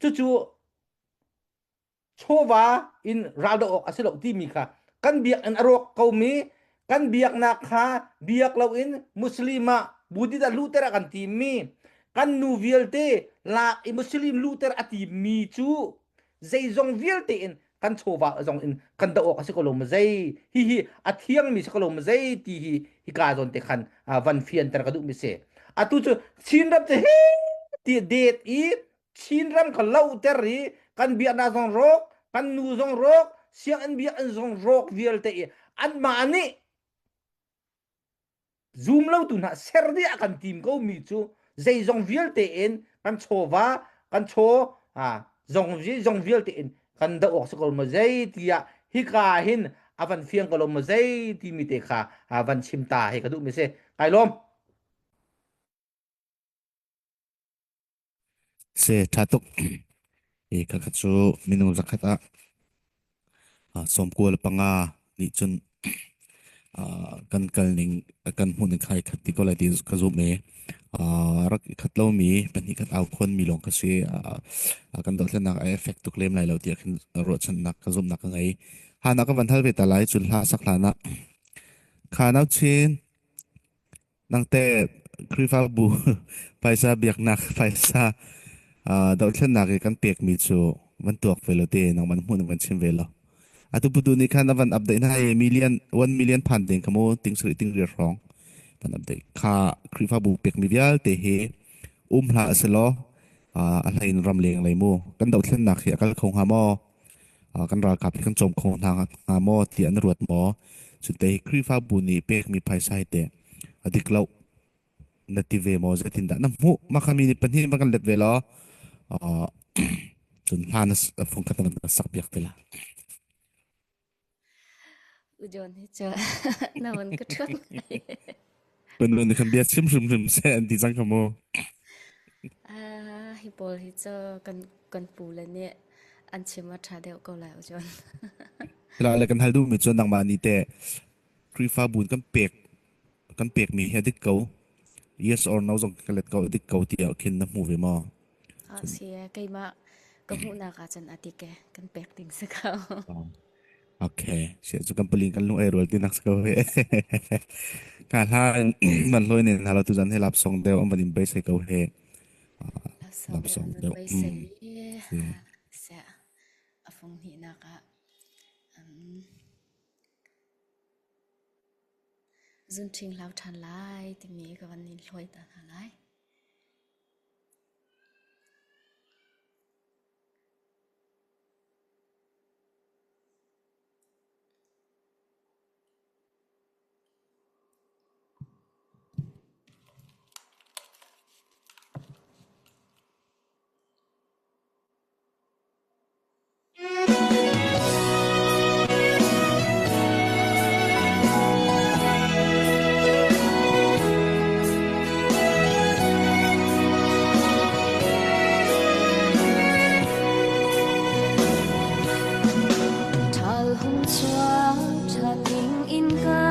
Cucu chawva in ral doh awk a si lo timi kha kan biakinn a rawk komi kan biaknak kha biak loin Muslim ah Buddhist ah luhter a kan timi kan nu vialte lak i Muslim luhter a timi cu zeizong vialte in Kan chawva zong in kan doh awk a si ko lo ma zei? Hihi a thiangmi si ko lo ma zei ti hi hika zawn te khan van fianter ka duhmi si. Atu cu Chinram cu hi ti det i Chinram kha lohter i kan biaknak zong rawk, kan nu zong rawk, sianginn biakinn zong rawk vialte i anmah nih zum lotu hna ser dih a kan tim ko mi cu zeizong vialte in kan chawva kan chaw zong zong vialte in kan doh awk si ko ma zei tiah hika hin a van fiang ko lo ma zei timi te kha van chim ta he ka duh mi si. Kai lawm. Se ṭha tuk. I khakha cu minung zakhat ah 95 nih cun kan kal ning kan hmuh ning kha i khat ti ko lai ti ka zumh i rak i khat lomi pahnih khat au khawn mi lawng ka si. Kan dothlennak a effect tuk lem lai lo tiah khin ruahchannak ka zumhnak ka ngei. Hana ka van hal ve ta lai cun hla sak hlan ah kha nau chin. Nangteh Khrihfabu phaisa biaknak phaisa dohthlennak i kan pekmi cu van tuak ve law te nangmah na hmuh ning van chim ve law. Atu putu nih khan a van update hna i million 1 million phan ding kha mu ting sarih ting riat hrawng van update kha Khrihfabu pekmi vialte hi um hlah selaw a hlei in ramleng lei mu kan dohthlennak hi a kal kho hnga maw? Kan ralkap hi kan cawm kho hna hnga maw tiah na ruat maw? Cunte hi Khrihfabu nih pekmi phaisa hi teh a dik lo na ti ve maw? Zeitindah na hmuh? Mah kha mi nih pahnih va kan let ve law cun hla na fungkhat na sak piak te la. Ujon hi cu na van ka ṭhuat ngai. Panun nih khan bia chim hrimhrim seh an ti cang kha mu. Ah, hi pawl hi cu kan pu le nih an chim a ṭha deuh ko lai Ujon. La le kan hal duhmi cu nangmah nih teh Khrihfabu kan pekmi hi a dik ko. Yes or no zong ka let ko a dik ko tiah khin na hmu ve maw? Ah, si e, keimah ka hmuhnak ah cun a dik e, kan pek ding si ko. Okay, sia cu kan paling kan lung ai rual ti nak ko he. Ka hla man hloi nen halo tu zan he lap song deu am van in bai sai ko he. Lap song Lap deu song an deu. bai sai. Si. Sia a fung hnih nak ah zun ṭhing hlau ṭhan lai timi ka van in hloi ta hna lai. Ṭhal hung chuak ṭha ding in ka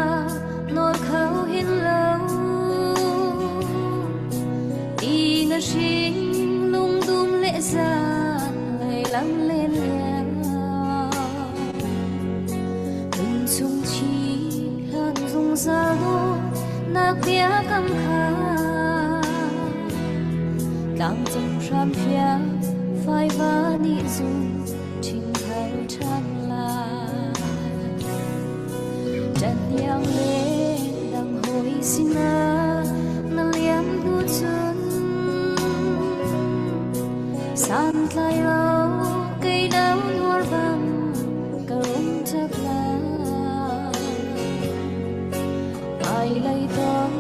nawl kho hin lo. Ti na hring lungdum le zan lei lam len leng. Nun chung chi hlan zungzal dawt nak biakam kha. Tlangcung hramhrial faiva nih zun ṭhing ṭhan lai. Ṭan iang le dang hawi sinah na liam hnu cun santlai lo kei lo nuar bang ka rum ṭap lai. Hmailei tong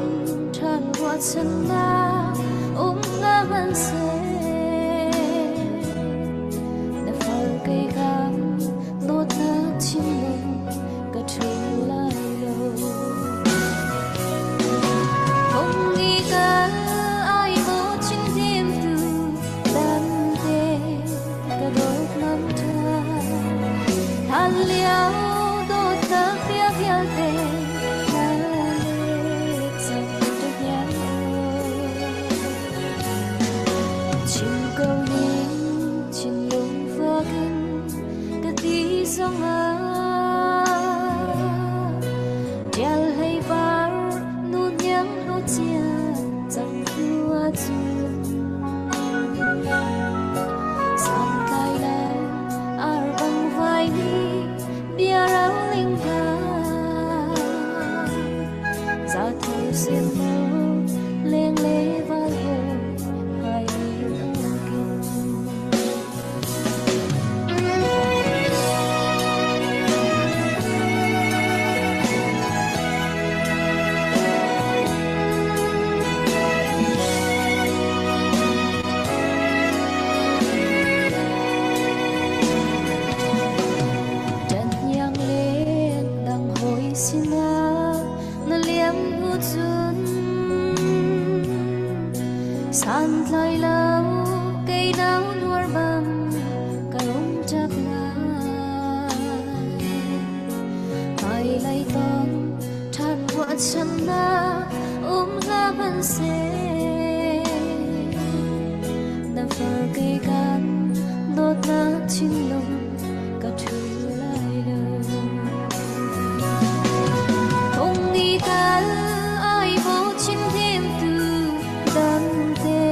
ṭhan ruahchannak um nga hmanhseh na far kei kan dawtnak thinlung ka ṭhu lai lo. Hung i kal ai maw chingdimtu dante ka dawt nam ṭha. Hlan lio dawtnak bia vialte Chim ko ning thinlung fak in ka ti zongah Tial hlei par nu hniang hlo cia cang hnu ahcun Santlai lo ar bang vai ni. sem maw leng le val hawi phai len awkin. Ṭanhniang len dang hawi sinah na liam hnu cun santlai lo kei nau nuar bang ka rung ṭap lai. Hmailei tong ṭhan ruahchannak um hlah hmanhseh na far kei kan dawtnak thinlung ka ṭhu lai lo. Hung i kal ai bochin hnemtu dante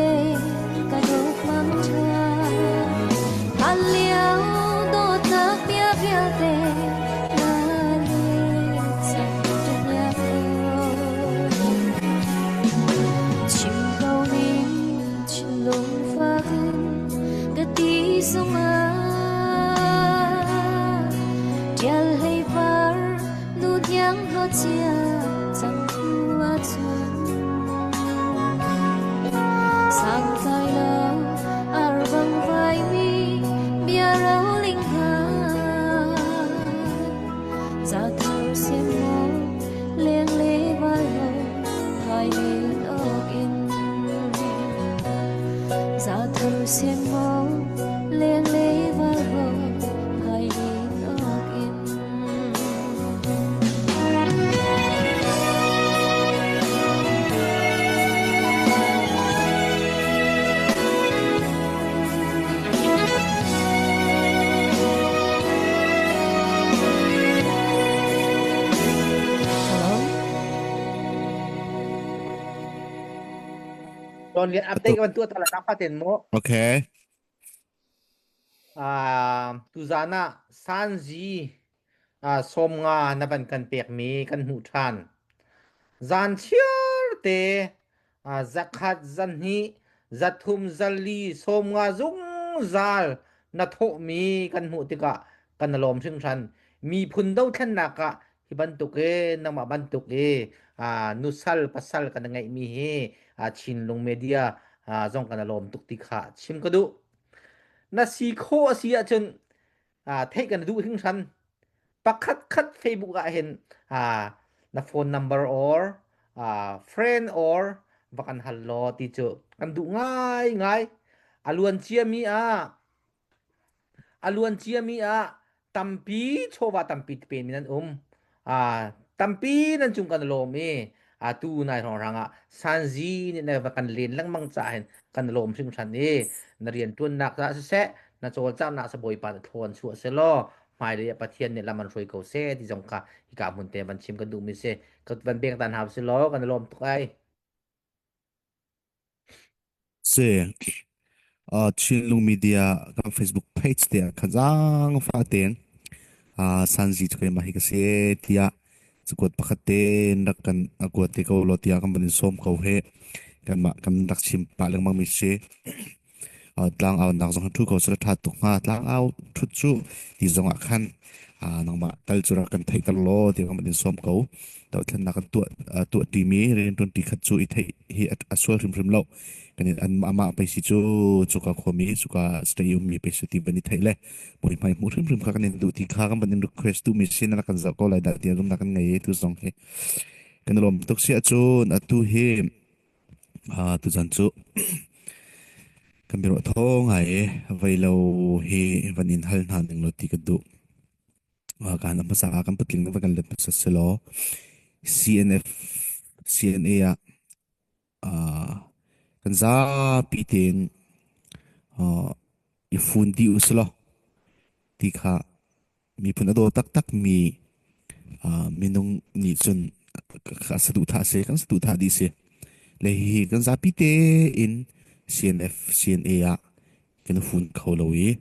ka dawt mang ṭha. Hlan lio dawtnak bia vialte na let cang ṭahniang aw. Chim ko ning thinlung fak in ka ti zungah ṭial hlei par nu hniang hlawt cia cang hnu ahcun sangtlai lo ar bang vaimi bia roling hna za thar sem maw leng le val ho phai len awk in za thar sem maw leng le val ho phai len awk in. Hello? Don lian update kan tuah ta la tak faten mu. Okay. Tuzan ah Sanzi 50 na van kan pekmi kan hmuh ṭhan. Zan chiar te zakhat, zahnih, zathum, zali, 50 zungzal na thawhmi kan hmuh tikah kan i lawm hringhran. Miphun dothlennak ah hi bantuk i nangmah bantuk i nusal pasal kan ngeihmi hi Chinlung media zong kan i lawm tuk ti kha chim ka duh. Na si khawh a si ahcun theih kan duh hringhran. Pakhat khat Facebook ah hin na phone number or friend or va kan hal law ti cu kan duh ngai ngai. A luan ciami ah A luan ciami ah tampi chawva tampi pen in an um. Tampi nan cung kan lawm i atu nai hrawnghrang ah Sanzi nih na va kan len lengmang caah hin kan lawm hringhran i na rianṭuannak caah siseh na cawlcanghnak sa Bawipa nih thlawn chuah selaw hmailei ah Pathian nih lam an hruai ko seh ti zong kha hika hmun te van chim kan duhmi si. Ka van beng tan hau si law kan lawm tuk ai. Si. Chinlung Media kan Facebook page te ah khan zaangfah tein Sanzi cu keimah hi ka si tiah cakuat pakhat tein rak kan kuat te ko law tiah kan van in sawm ko he kanmah kan rak chim pah lengmang mi si. Tlangau nak zong ṭhu ko seh ṭha tuk hnga. Tlangau ṭhut cu ti zong ah khan nangmah tal cu rak kan theihter law ti kan in sawm ko. Dohthlennak kan tuah tuah ṭimi rianṭuan ṭi khat cu i theih hi a sual hrimhrim lo. Kan in an amah pei si cu cuka khuami cuka state ummi pei si ti van i theih le muihmai hmuh hrimhrim kha kan in duh ti kha kan van in request duhmi sin na kan zoh ko lai dah tiah zumnak kan ngei i tu zong hi kan i lawm tuk si ahcun atu hi Tuzan cu kan biaruah thaw ngai i vei lo hi van in hal hna ning law ti ka duh. Kaan a hmasa ah kan patling va kan let hmasa selaw CNF CNA ah kan zapi tein i fun dih u selaw ti kha miphun a daw taktakmi minung nih cun saduhthah si kan saduhthah dih si le hihi kan zapi tein CNF CNA ah kan fun kho lo i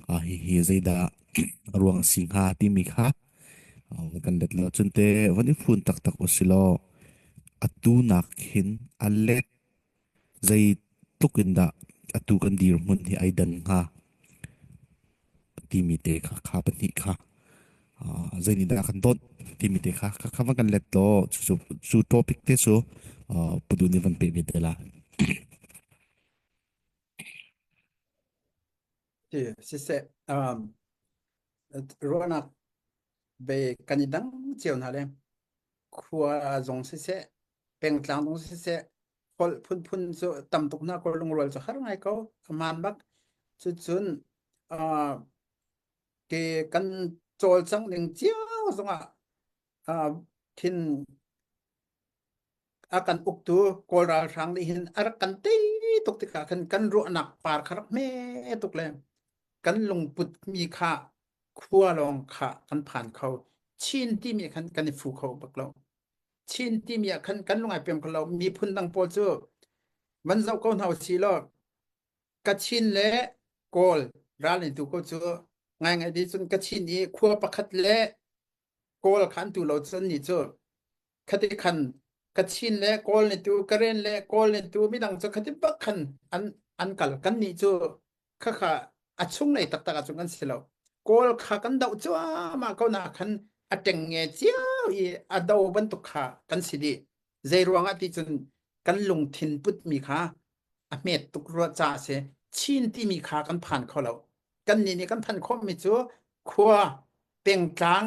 hihi zeidah a ruang a si hnga timi kha kan let lo cun te van i fun taktak u si law. Atu nak hin a let zeitluk in dah atu kan dirhmun hi ai dan hnga timi te kha kha pahnih kha zei nih dah kan dawt timi te kha kha van kan let law cu cu topic te cu pudu nih van pe ve te la. Ti siseh um, ruahnak be kan i dang cio hna le khua zong siseh pengtlang zong siseh holh phunphun cu tam tuk hna ko lungrual cu har ngai ko a hmaan bak cucun uh, ke kan cawlcangh ning cio zongah uh, thin a kan uktu Kawl ralhrang nih hin a rak kan tei tuk tikah khan kan ruahnak par kha rak hme tuk le kan lungput mi kha khua lawng kha kan phan kho. Chin timi khan kan i fu kho bak lo. Chin timi ah khan kan lung ai pem kho lo. Miphun dang pawl cu van zoh ko hna usih law Kachin le Kawl ral in tu ko cu ngaingai ti cun Kachin i khua pakhat le Kawl kha an tu lo cun ni cu khati khan Kachin le Kawl nih tu Karen le Kawl nih tu midang cu khati bak khan an an kal kan nih cu khakha a chunglei taktak ahcun kan si lo. Kawl kha kan doh cuahmah ko na khan a ṭengnge cio i a do bantuk kha kan si dih. Zei ruangah ti cun kan lungthin putmi kha a hmet tuk rua caah a si. Chin timi kha kan phan kho lo. Kan nih nih kan phan khawhmi cu khua, pengtlang,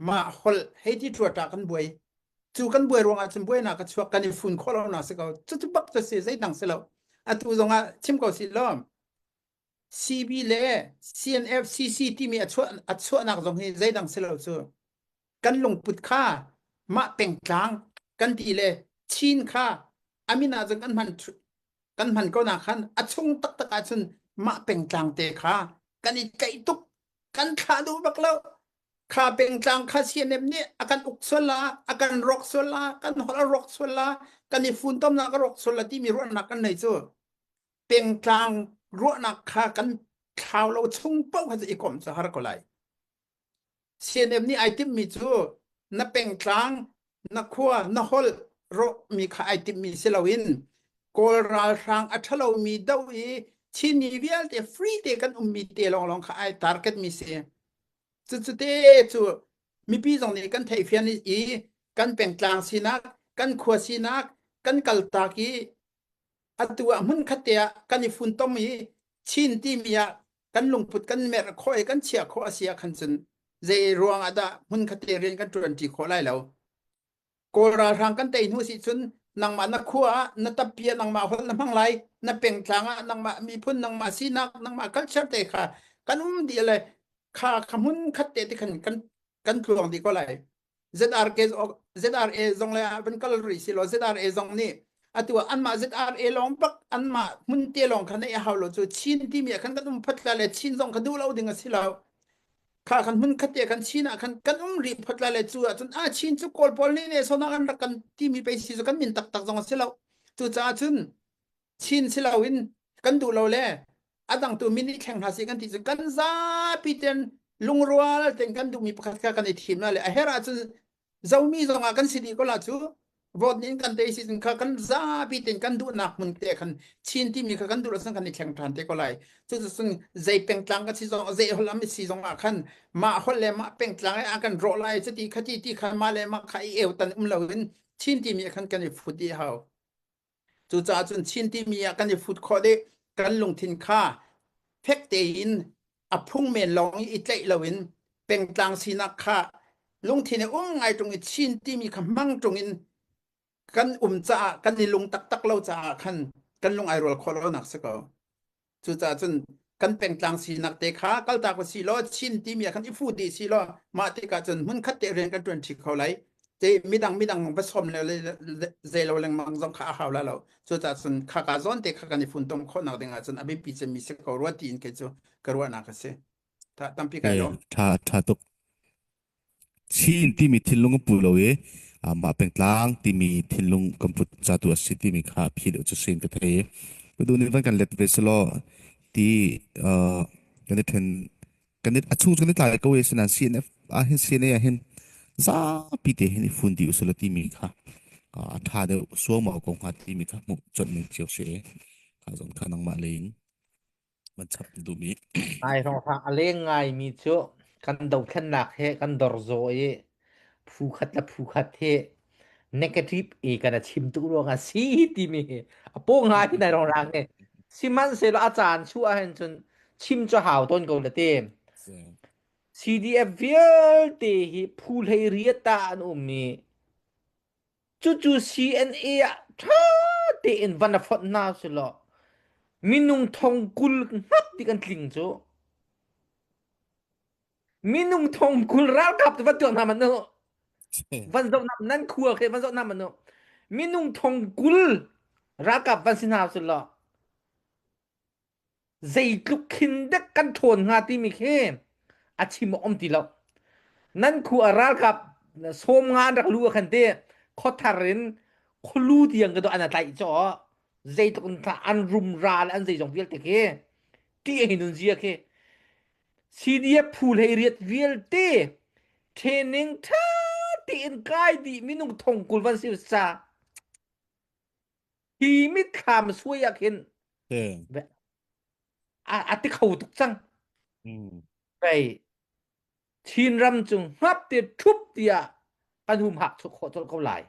mah holh hei ti ṭuaṭah kan buai. Cu kan buai ruangah cun buainak a chuak kan i fun khawh lo nak si ko. Cucu bak cu si zeidang si lo. Atu zongah chim ko si law CB le CNF CC timi a chuah a chuahnak zong hi zeidang si lo cu kan lungput kha mah pengtlang kan ti le Chin kha a min ah cun kan hman kan hman ko nak khan a chung taktak ahcun mah pengtlang te kha kan i tlaih tuk kan thlah duh bak lo kha pengtlang kha CNF nih a kan uk sual la a kan rawk sual la kan holh a rawk sual la kan i funtomnak a rawk sual la timi ruahnak kan nei cu pengtlang ruahnak kha kan thlau lo chung paoh kha cu i komh cu har ko lai CNF nih ai timhmi cu na pengtlang na khua na holh rawhmi kha ai timhmi si loin Kawl ralhrang a ṭhalomi doh i Chinmi vialte free te kan ummi te lawnglawng kha ai target mi si. Cucu te cu mipi zong nih kan theihfian i kan pengtlang sinak, kan khua sinak kan kaltak i atu ah hmunkhat te ah kan i funtom i Chin timi ah kan lungput kan merh khawh i kan chiah khawh a si ah khan cun zei ruang ah dah hmunkhat te rian kan ṭuanṭi khawh lai lo. Kawl ralhrang kan tei hnu si cun nangmah na khua ah na tappi ah nangmah holh na hmang lai na pengtlang ah nangmah miphun nangmah sinak nangmah culture te kha kan um dih le kha kha hmun khat te ti khan kan kan tluang dih ko lai ZRK ZRA zong le van kal rih si law ZRA zong nih atu anmah ZRA lawng bak anmah hmun te lawng kha neih a hau lo cu Chin timi ah khan kan um phot la le Chin zong kha duh lo ding a si lo kha kan hmun khat te kan Chin ah khan kan um rih phot la le cu ahcun ah Chin cu Kawl pawl nih ne sona kan rak kan timi pei si cu kan min taktak zong a si lo cucaah cun Chin si loin kan duh lo le a dang tu min i thleng hna si kan ti cun kan zapi ten lungrual ten kan duhmi pakhat kha kan i thim la le a herh ahcun Zomi zong ah kan si dih ko la cu vote nih kan tei si cun kha kan zapi ten kan duhnak hmun te khan Chin timi kha kan duh lo cun kan i thleng ṭhan te ko lai. Cuticun zei pengtlang kan si zong zei holh am si zong ah khan mah holh le mah pengtlang i a kan rawh lai cuti khati ti kha mah le mah kha i eu tan um loin Chin timi ah khan kan i fut dih hau. Cucaah cun Chin timi ah kan i fut khawh dih kan lungthin kha fek tein a phung men lawng i tlaih loin pengtlang sinak kha lungthin i um ngai ṭung i Chin timi kha hmang ṭung in kan um caah kan i lung taktak lo caah khan kan lung ai rual khawh lonak si ko. Cucaah cun kan pengtlang sinak te kha kaltak u sih law Chin timi ah khan i fu dih sih law mah tikah cun hmunkhat te rian kan ṭuan ṭhi kho lai. Te midang midang va sawm le zei lo lengmang zong kha a hau la lo. Cucaah cun khaka zawn te kha kan i funtom khawhnak ding ahcun a biapi cemmi si ko rua tiin kei cu ka ruahnak a si. Tha tampi kai lawm. Tha tha tuk. Chin timi thinlung kan pu lo i mah pengtlang timi thinlung kan put ca tu a si timi kha phi deuh cu sin ka thei. Ka duh nih van kan let ve selaw ti kan i then kan i a chung cu kan i tlai ko i sinan CNF ah hin CNA ah hin zapi te hin i fun dih usila timi kha. A ṭha deuh suaumau ko hnga timi kha hmuh cuanh ning cio si. Kha zong kha nangmah lei in van chap na duhmi. Nai hrawnghrang a leng ngaimi cu kan dothlennak he kan dorzaw i phu khat le phu khat hi negative i kan a chim tuk ruangah si timi hi a paw ngai nai hrawnghrang hi. Sihmanhsehlaw a caan chuah ahhin cun chim cu hau tawn ko le te. CDF vialte hi phu hlei riat ah an um i Cucu CNA ah ṭha tein van a fonh hna selaw minung thong 20 hngap ti kan tling cu. Minung thong 20 ralkap tu van tuah hna man u. Van zoh hna nan khua khi van zoh hna man u. Minung thong 20 ralkap van si hna selaw zeitluk khin dek kan ṭhawn hnga timi khi a chim awk um ti lo. Nan khu a ralkap 50 an rak lu ah khan ti khuathar in khualu tiang ka do an tlaih caw zeitluk in an rumra le an zeizong vialte khi ti a hin zia khi CDF phu hlei riat vialte training ṭha tein kai dih minung thong 20 van si sa hi mitthlam suai ah khin a, a ti kho tuk cang pei Chinram cung hngap te thup tiah kan hum hak chuk khawh colh ko lai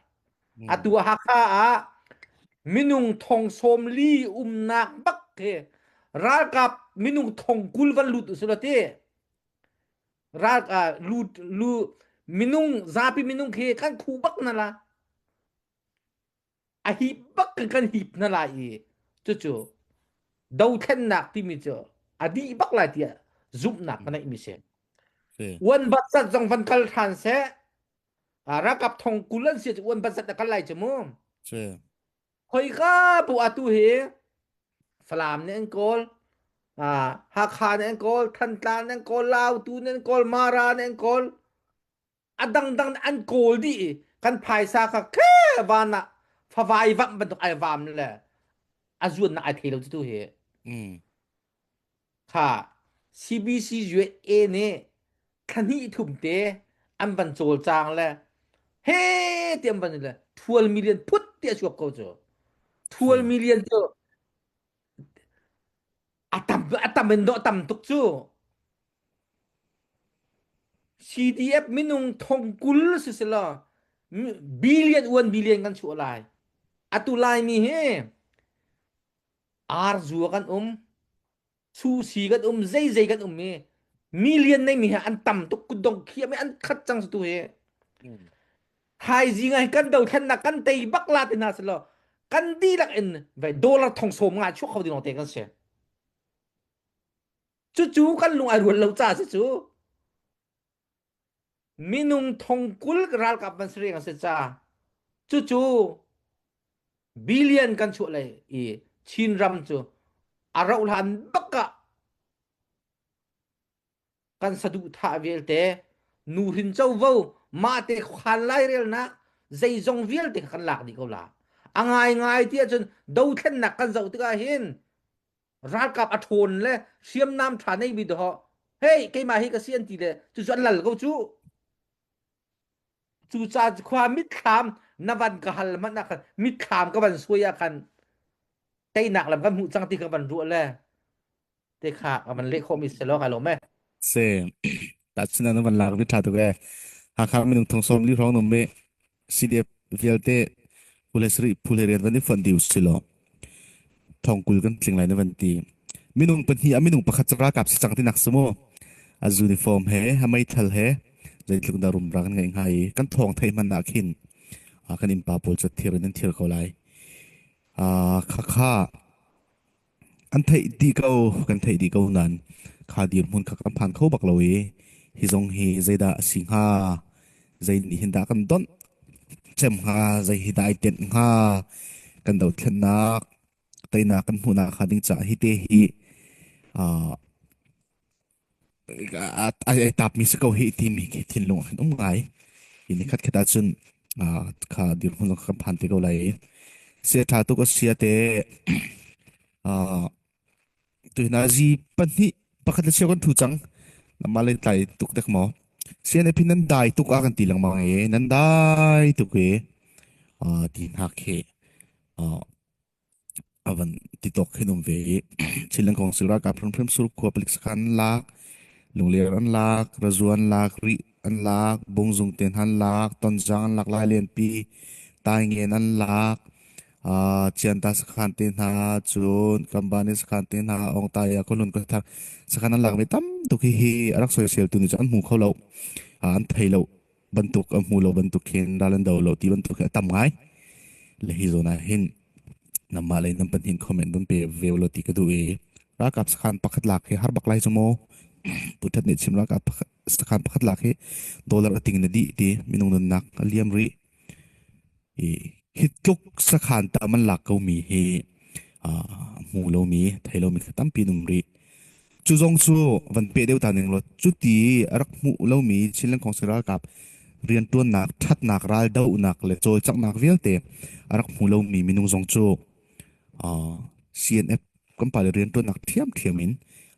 atu Hakha ah minung thong 40 umnak bak khi ralkap minung thong 20 van lut usula ti ral lu lu minung zapi minung khi kan khu bak na la a hip bak kan kan hip hna lai i cucu dothlennak timi cu a dih bak lai tiah zumhnak ka neih mi si. Uan bat zat zong van kal than seh. Ralkap thong 20 an si cu uan bat zat a kal lai cu mu. Khoika pu atu hi Falam nih an kawl, Hakha nih an kawl, Thantlang nih an kawl, Lautu nih an kawl, Mara nih an kawl. A dangdang an kawl dih i kan phaisa kha khe van ah favai vamh bantuk ai vam le a zuannak ai thei lo tu hi kha CBC USA nih thla hnih thum te an van cawlcang le he ti an van le 12 million phut ti a chuak ko cu 12 million cu a tam a tam in dawh tam tuk cu CDF minung thong 20 si selaw billion 1 billion kan chuah lai. Atu Laimi hi ar zua kan um, sushi kan um, zeizei kan um i million nei mi hi an tam tuk kutdong khiam i an khat cang tu hi. Thaizing ah kan dothlennak kan tei bak la ti hna selaw kan dihlak in vai dollar thong 50 chuak kho ding te kan si. Cucu kan lung ai rual lo ca si cu. Minung thong 20 ralkap van si reng a si ca. Cucu billion kan chuah lei i Chinram cu a rauh hlan bak ah kan saduhthah vialte nuhrin covo mahte khuakhan lairelnak zeizong vialte kha kan lak dih ko la. A ngaingai ti ahcun dothlennak kan zoh tikah hin ralkap a ṭhawn le hriamnam ṭha nei mi dawh hey keimah hi ka si an ti le cucu an lal ko cu cu ca khua mitthlam na van ka hal hmanh ah khan mitthlam ka van suai ah khan teinak lam kan hmuh cang ti ka van ruah le te kha ka van leh khawh mi si lo ka lawm e Se tahchun na van lak vi ṭha tuk e. Hakha minung thong 40 hrawng num mi CDF vialte phule sarih phule rian van i fonh dih usih law thong 20 kan tling lai na van ti. Minung pahnih ah minung pakhat cu ralkap si cang tinak si mu. A uniform he a meithal he zeitluk dah rumra kan ngeih hnga i kan thawng theih hmanh ah khin kan innpa pawl cu thir in an thir ko lai. Khakha An theih dih ko, kan theih dih ko nain kha dirhmun kha kan phan kho bak lo i hi zong hi zeidah a si hnga, zei nih hin dah kan donh cem hnga, zei hi dah ai tenh hnga, kan dothlennak, teinak kan hmuhnak hnga ding caah hi te hi uh, ai tapmi si ko hi timi khi thinlung ah khin um ngai. Hi ni khat khat ahcun uh, kha dirhmun zong kan phan te ko lai i sia ṭha tuk a sia te uh, tuhina zi pahnih pakhat le cheu kan thu cang nama le tlai tuk dek maw CNF nan dai tuk a kan ti lengmang e nan dai tuk e. ti hna khi a van ti tawk khin um ve i Chinland Council ralkap hrimhrim Surkhua palik sakhan an lak, Lungler an lak, Razu an lak, Rih an lak, Bungzung te hna an lak, Tonzang an lak, Lailenpi, Taingen an lak, uh, Chianta sakhan te hna, cun Kambani sakhan te hna, Ongtaya Khualun Khuathar sakhan an lak mi tam tuk hi hi a rak soisel tu nih cun an hmu kho lo, an thei lo. Bantuk a hmu lo bantuk khin ral an do lo ti bantuk hi a tam ngai. Le hi zawn ah hin namah lei nan pahnih comment van pe ve lo ti ka duh i ralkap sakhan pakhat lak hi har bak lai cu maw pu that nih chim ralkap sakhan pakhat lak hi dollar a ting na dih ti minung nunnak a liam rih i hi tluk sakhan tam an lak ko mi hi hmu lomi thei lomi kha tampi an um rih Cu zong cu van peh deuh ta ning law cuti a rak hmuh lomi Chinland Council ralkap rianṭuannak, ṭhatnak, raldohnak le cawlcanghnak vialte a rak hmu lomi minung zong cu uh, CNF kan pale rianṭuannak ṭhiamṭhiam in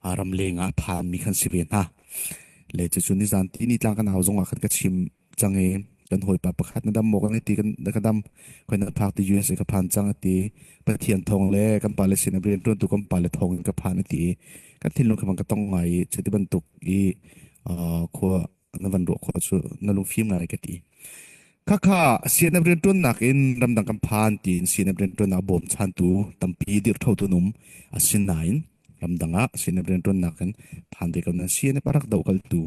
uh, ramleng ah a phanmi khan si ve hna. Le cucu nizan ti ni tlang kan au zong ah khan ka chim cang i kan hawipa pakhat na dam maw kan ti kan ka dam khoi na phak ti USA ka phan cang ati Pathian thawng le kan pale sin rian tuan tu kan pale thawng in ka phan ati kan thinlung kha bang ka tong ngai i cuti bantuk i khua na van ruah khua cu na lungfim ngai ka ti khakha CNF rian tuannak in ramdang kan phan tiin CNF rian tuannak bawm chantu tampi dirh tho tu num asinain ramdang ah CNF rian tuannak in phan ve ko nan CNF a rak do kaltu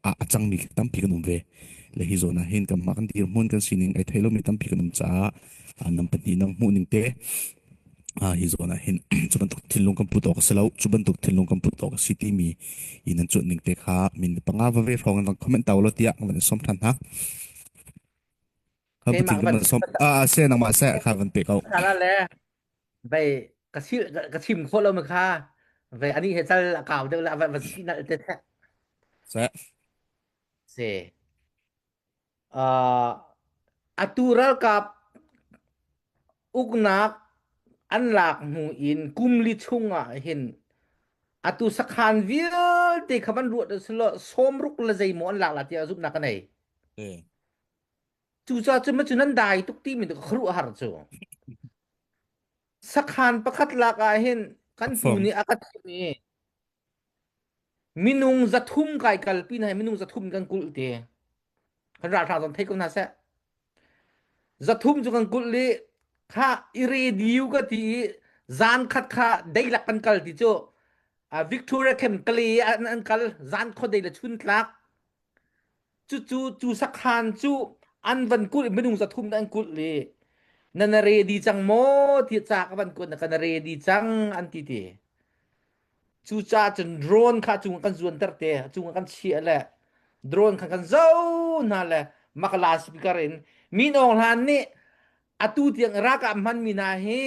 ah a cangmi tampi kan um ve. Le hi zawn ah hin kanmah kan dirhmun kan sining ai thei lomi tampi kan um caah nam pahnih nang hmuh ning te hi zawn ah hin cu bantuk thinlung kan put awk a si lo cu bantuk thinlung kan put awk a si timi i nan cuanh ning te kha min panga va ve hrawng in van comment ta lo tiah van som than hna. Kha Keimah puting kan van van som ah se nangmah se kha van pe ko. Khala le vei ka sil ka chim khawh lo mi kha vei ani he cal a kau deuh la va va si nal te the Se. Se uh, atu ralkap uknak an lak hnu in kum li chung ah hin atu sakhan vialte kha van ruat silo sawmruk le zeimaw an lak la tiah zumhnak ka nei Eh. Cucaah cun cu nan dai tuk timi cu khuaruahhar cu. Sakhan pakhat lak ah hin kan pu nih a ka chimh i minung 300 kai kalpi hna minung 300 kan kulh te. Kan ralhrang zong thei ko hna seh. 300 cu kan kulh i kha i radio ka ti i zan khat kha deilak kan kal ti cu Victoria Camp kale an an kal zan khuadei le chun tlak Cucu cu sakhan cu an van kulh i minung 300 an kulh i na na ready cang maw ti ca ka van kuat na ka na ready cang an ti ti. Cucaah cun drone kha cung kan zuanter te cung kan chiah le drone kha kan zo hna le makala speaker in Min Aung Hlaing nih atu tiang ralkap hmanmi hna hi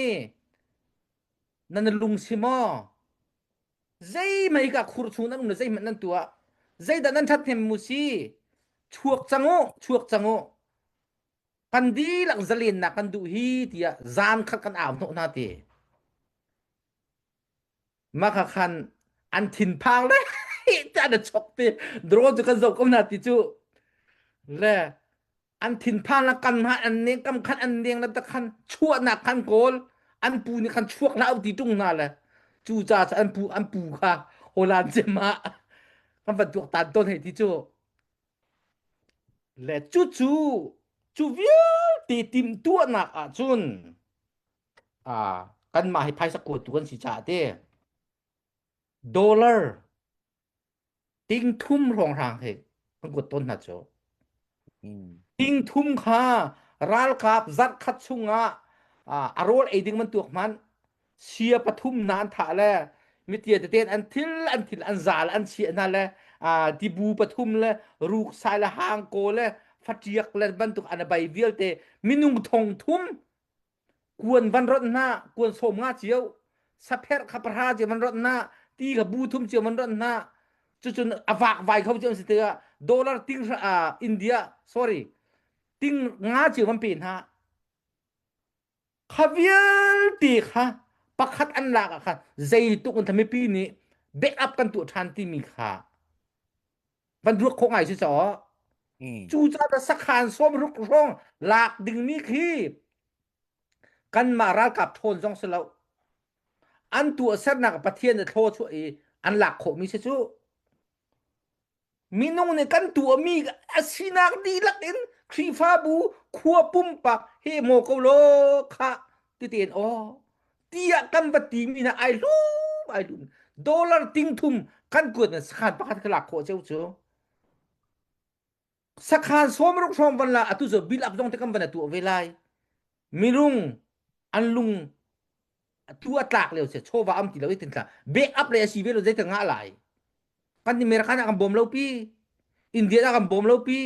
nan lung si maw Zeihmanh hika khur chung nan um le zeihmanh nan tuah. Zeidah nan ṭhathnem mu si? Chuak cang u, chuak cang u. Kan dihlak zalennak kan duh hi tiah zan khat kan au hnawh hna ti. Mah kha khan an thinphang le tiah na chok ti. Drone cu kan zoh ko hna ti cu. Le an thinphan la kan hna an neng kam khan an neng la ta khan chuahnak khan kawl an pu nih khan chuak hlah ti tung hna le cu ca cu an pu an pu kha holan cem ah kan van tuak tan ton hei ti cu le cu cu cu vialte tim tuahnak ah cun a kanmah hi phaisa kuatu kan si caah te dollar Ting thum hrawnghrang hi an kuat tawn hna cu. Ting thum kha ralkap zarh khat chungah a rawl ei ding man tuak hmanh sia pathum hna an thah le mitia teten an thil an thil an zal an chiah hna le tibu pathum le ruksai le hangkaw le fatiak le bantuk an bai vialte minung thong thum Kuan van ronh hna, kuan 50 cio, sapherh kha pahra cio van ronh hna, ti kha bu thum cio van ronh hna. Cucun a vakvai kho cio an si tikah dollar ting uh, India sorry ting nga cio van pe hna. Kha vialte kha pakhat an lak ah khan zeitluk in mipi nih backup kan tuah ṭhan timi kha van ruak khawh ngai si caw. Cucaah sakhan 60 hrawng lak dingmi khi kanmah ralkap ṭhawn zong si lo. An tuahsernak Pathian a thlaw chuah i an lak khawhmi si cu. Minung nih kan tuahmi a sinak dihlak in Khrihfabu khua pumpak he maw ko law khah titein aw tiah kan va timi hna ai hlum ai hlum dollar ting thum kan kuat in sakhan pakhat ka lak khawh ceu cu sakhan 60 hrawng van la atu zo bill up zong te kan van tuah ve lai mirung an lung tu a tlak lio se chawva am ti lo i tin tla back up le a si ve lo zei ka ngah lai kan ni American ah kan bawm lo pi India ah kan bawm lo pi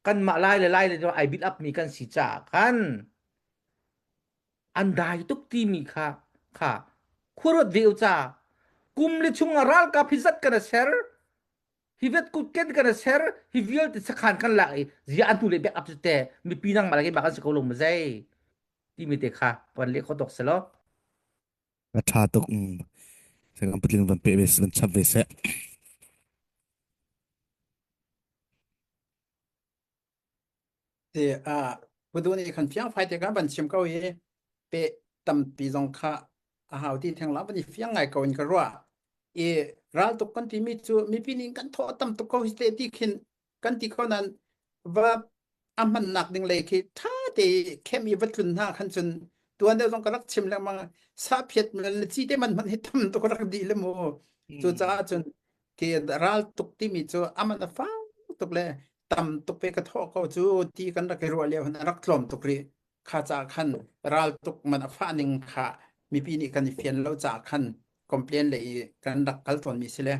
kan mah lai le lai le ai build up mi kan si caah khan an dai tuk timi kha kha khuaruat ve u ca kum le chung ah ralkap hi zat kan a ser hi vet kut ken kan a ser hi vialte sakhan kan lak i zia an tu le back up te mipi nang ma lagi ma kan si ko lo ma zei timi te kha kan le kho tok selo A ṭha tuk. Kan patling van pe ve van chap ve seh. Ti a pudu nih khan fiang fai te kan van chim ko i pe tampi zong kha a hau ti theng la van i fiang ngai ko in ka ruah. I ral tuk kan timi cu mipi nih kan thawh tam tuk ko hi te ti khin kan ti ko nan va a hmannak ding lei khi ṭha te khem i va tlun hna khan cun tuan deuh zong ka rak chim lengmang sahphiat le ci te man hmanh hi tam tuk rak dih le mu cucaah cun khi ral tuk timi cu aman a fang tuk le tam tuk pe ka thawh ko cu ti kan rak i ruah lio hin a rak tlawm tuk rih kha ca khan ral tuk man a fah ning kha mipi nih kan i fian lo ca khan complain le i kan rak kal tawn mi si le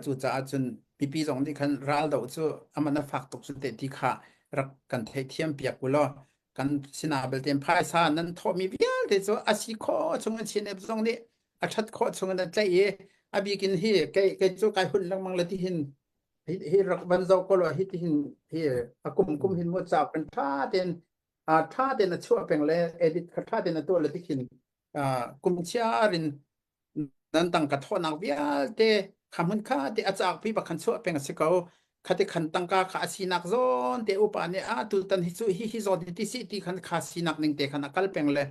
cu caah cun mipi zong nih khan ral do cu aman a fak tuk cu te ti kha rak kan theithiam piak u law kan sina belte phaisa nan thawhmi vialte cu a si khawh chung in chin zong nih a ṭhat khawh chung in a tlaih i a bikin hi kei kei cu kai hun lengmang le ti hin hi hi rak van zoh ko law hi ti hin hi a kum kum hin mu ca kan ṭha tein a ṭha tein a chuah peng le edit kha ṭha tein a tuah le ti khin kum chiar in nan tangka thawhnak vialte kha hmun kha te a cauk pi bak khan chuah peng a si ko khati khan tangka kha a sinak zawn te upa nih a tutan hi cu hi hi zawn hi ti si ti khan kha sinak ning te khan a kal peng le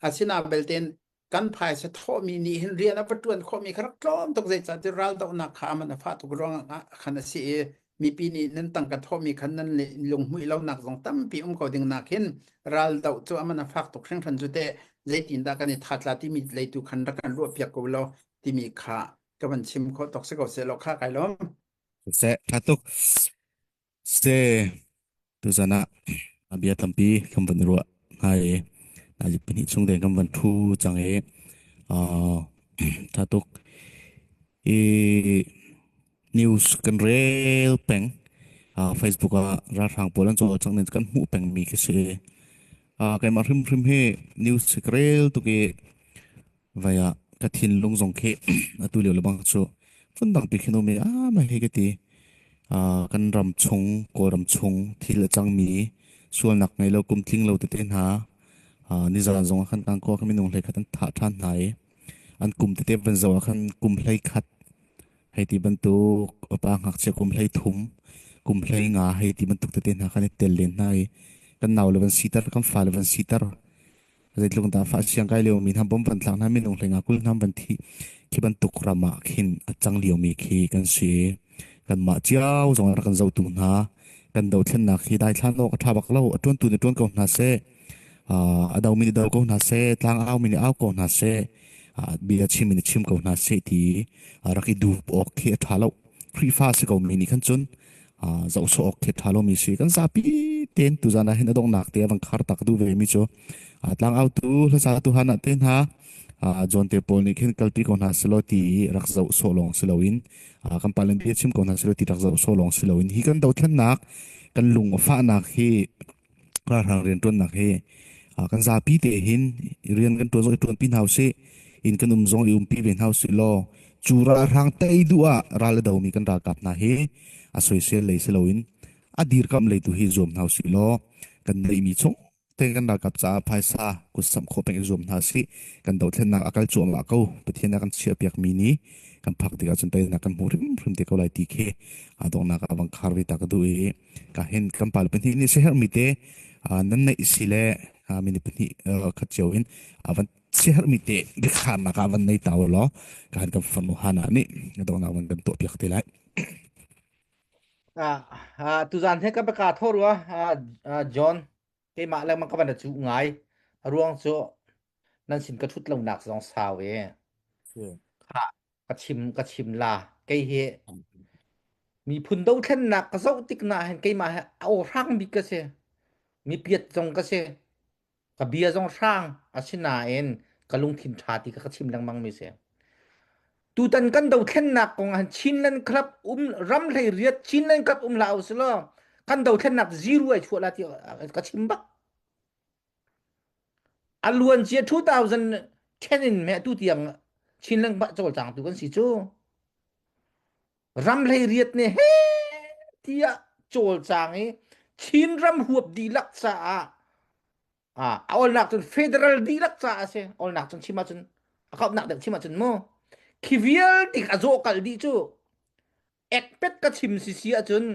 asina belten kan phaisa thawhmi nih hin rian a va ṭuan khawhmi kha rak tlawm tuk zeicah ti raldohnak kha aman a fah tuk ruang ah khan a si i mipi nih nan tangka thawhmi khan nan lunghmuih lonak zong tampi um ko ding nak hin raldoh cu aman a fak tuk hringhran cu teh zeitindah kan i thatla timi leitu khan rak kan ruah piak ko law timi kha ka van chim khawh tok si ko seh law kha kai lawm. Seh, ṭha tuk. Se tuzan ah a bia tampi kan van ruah hna i nazi pahnih chung deng kan van ṭhu cang i uh, ṭha tuk i news kan rel peng uh, Facebook ah ralhrang pawl an cawlcangh ning kan hmuh peng mi khi si uh, keimah hrimhrim hi news ka rel tuk i Vai ah ka thinlung zong khi atu lio lebang cu phundang pi khin um i a mah hi ka ti. Ah, kan ram chung, Kawlram chung thil a cangmi sualnak ngei lo kum tling lo tete hna ah, nizan zong ah khan kangkaw khan minung hlei khat an thah ṭhan hna i an kum tete van zoh ah khan kum hlei khat hei ti bantuk pa ngakchia kum hlei thum kum hlei nga hei ti bantuk tete hna khan i tel len hna i kan nau le van siter kan fa le van siter Zeitluk dah fah siang kai liomi hna bom van thlak hna minung hleinga 20 hna van thi khi bantuk ram ah khin a cang liomi khi kan si. Kanmah cio zong rak kan zohtu hna kan dothlennak hi daithlan awk a ṭha bak lo. A ṭuantu nih ṭuan ko hna seh. A domi nih do ko hna seh. Tlang aumi nih au ko hna seh. Bia chimmi nih chim ko hna seh ti rak i dup awk khi a ṭha lo. Khrihfa si ko mi nih khan cun zoh sawh awk khi ṭha lomi si kan zapi tein tuzan ah hin a donghnak te a van khar tak duh ve mi cu tlangautu hlasatu han ah te hna John te pawl nih khin kalpi ko hna selaw ti rak zoh sawh lawng si loin kan palen bia chim ko hna selaw ti rak zoh sawh lawng si loin hi kan dothlennak kan lung a fahnak hi ralhrang rianṭuannak hi kan zapi te hin rian kan ṭuan zong i ṭuanpi hna usih inn kan um zong i umpi ve hna usih law cu ralhrang tei duh ah ral a domi kan ralkap hna hi a soisel lei si loin a dirkamh lei tu hi zuam hna usih law kan neihmi chung. Te kan ralkap caah phaisa kutsamh khawh peng i zuam hna sih. Kan dothlennak a kal cuahmah ko. Pathian a kan chiahpiakmi ni kan phak tikah cun teinak kan hmu hrimhrim te ko lai ti khi a donghnak ah vang khar ve ta ka duh i ka hin kan pale pahnih nih siaherhmi te nan neih si le minute pahnih khat cio in van siaherhmi te biakharnak ah van nei ta u law ka han kan farnu Hana nih donghnak van kan tuah piak te lai. Tuzan he ka baka tho rua John keimah lengmang ka van cu ngai a ruang cu nan sin ka thut lo nak zong sau e kha ka chim ka chim la kei hi miphun dothlennak ka zoh tik na hin keimah he a aw hrang bik ka si mi piat zong ka si Ka bia zong hrang asinain ka lungthin ṭha ti kha ka chim lengmang mi si. Tutan kan dothlennak kong ah Chinland Club um ram hlei riat Chinland Club um hlah usih kan dothlennak zero ai chuah la ti ka chim bak. A luan cia 2010 in me tu tiang Chinland cawlcang tu kan si cu. Ram hlei riat ne he tiah cawlcang i Chin ram huap dihlak caah a olnak cun federal dihlak caah a si olnak cun chim ahcun a kauhnak deuh chim ahcun mu khi vialte a zawh kal dih cu ekpet ka chim si si ahcun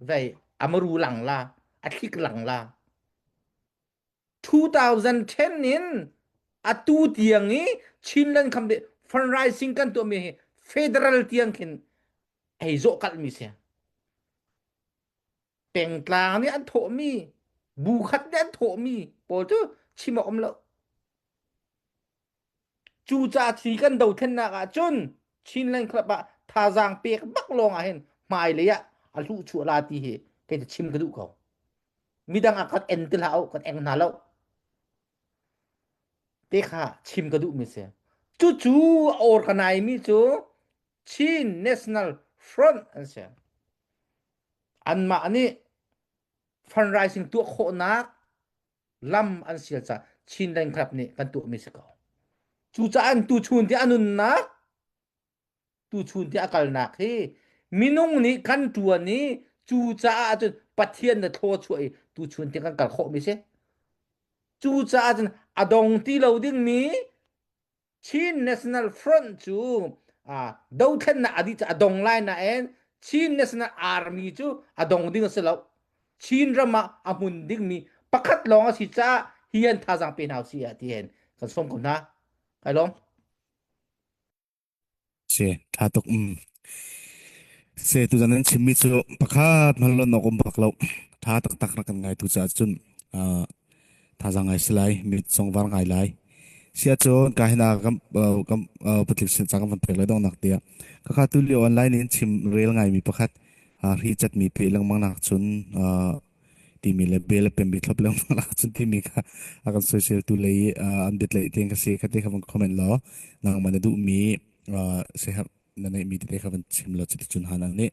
vei amaru lang la a thlik lang la 2010 in atu tiang i Chinland kham de fundraising kan tuahmi hi federal tiang khin hei zawh kalhmi si. Pengtlang nih an thawhmi, bu khat nih an thawhmi pawl cu chim awk um lo. Cucaah thi kan dothlennak ah cun Chinland Club ah thazaang pek bak lawng ah hin hmailei ah a hluh chuah la ti hi kei cu chim ka duh ko. Midang ah kan en ti hlah u, kan eng hna lo. Te kha chim ka duhmi si. Cucu a organize mi cu Chin National Front an si. Anmah nih fundraising tuah khawhnak lam an sial caah Chinland Club nih kan tuahmi si ko. Cucaah an tuchun ti a nunnak, tuchun ti a kalnak hi minung nih kan ṭuan i cucaah cun Pathian na thlaw chuah i tuchun ti kan kal khawhmi si. Cucaah cun a dong ti lo dingmi Chin National Front cu dothlennak a dih a dong lai nain Chin National Army cu a dong ding a si lo. Chin ram ah a hmun dingmi pakhat lawng a si caah hi an thazaang pe hna usih ti hen kan sawm ko hna. Kai lawm. Si, ṭha tuk. Mm. Se tuzan nan chimmi cu pakhat hmanh lon awk um bak lo. Ṭha taktak rak kan ngai tu caah cun uh, thazaang ngai si lai, mit zong var ngai lai. Sia cun ka hina kam kam patlik sin cang kan pek lai dong nak tiah. Ka kha tu lio online in chim rel ngai mi pakhat ri chat mi pe lengmang nak cun timi le bel pemmi thlop lengmang nak cun timi kha a kan soisel tu lei an biat lei tiang ka si khate kha van comment law nangmah na duhmi seher na neihmi tete kha van chim law cuticun hana nih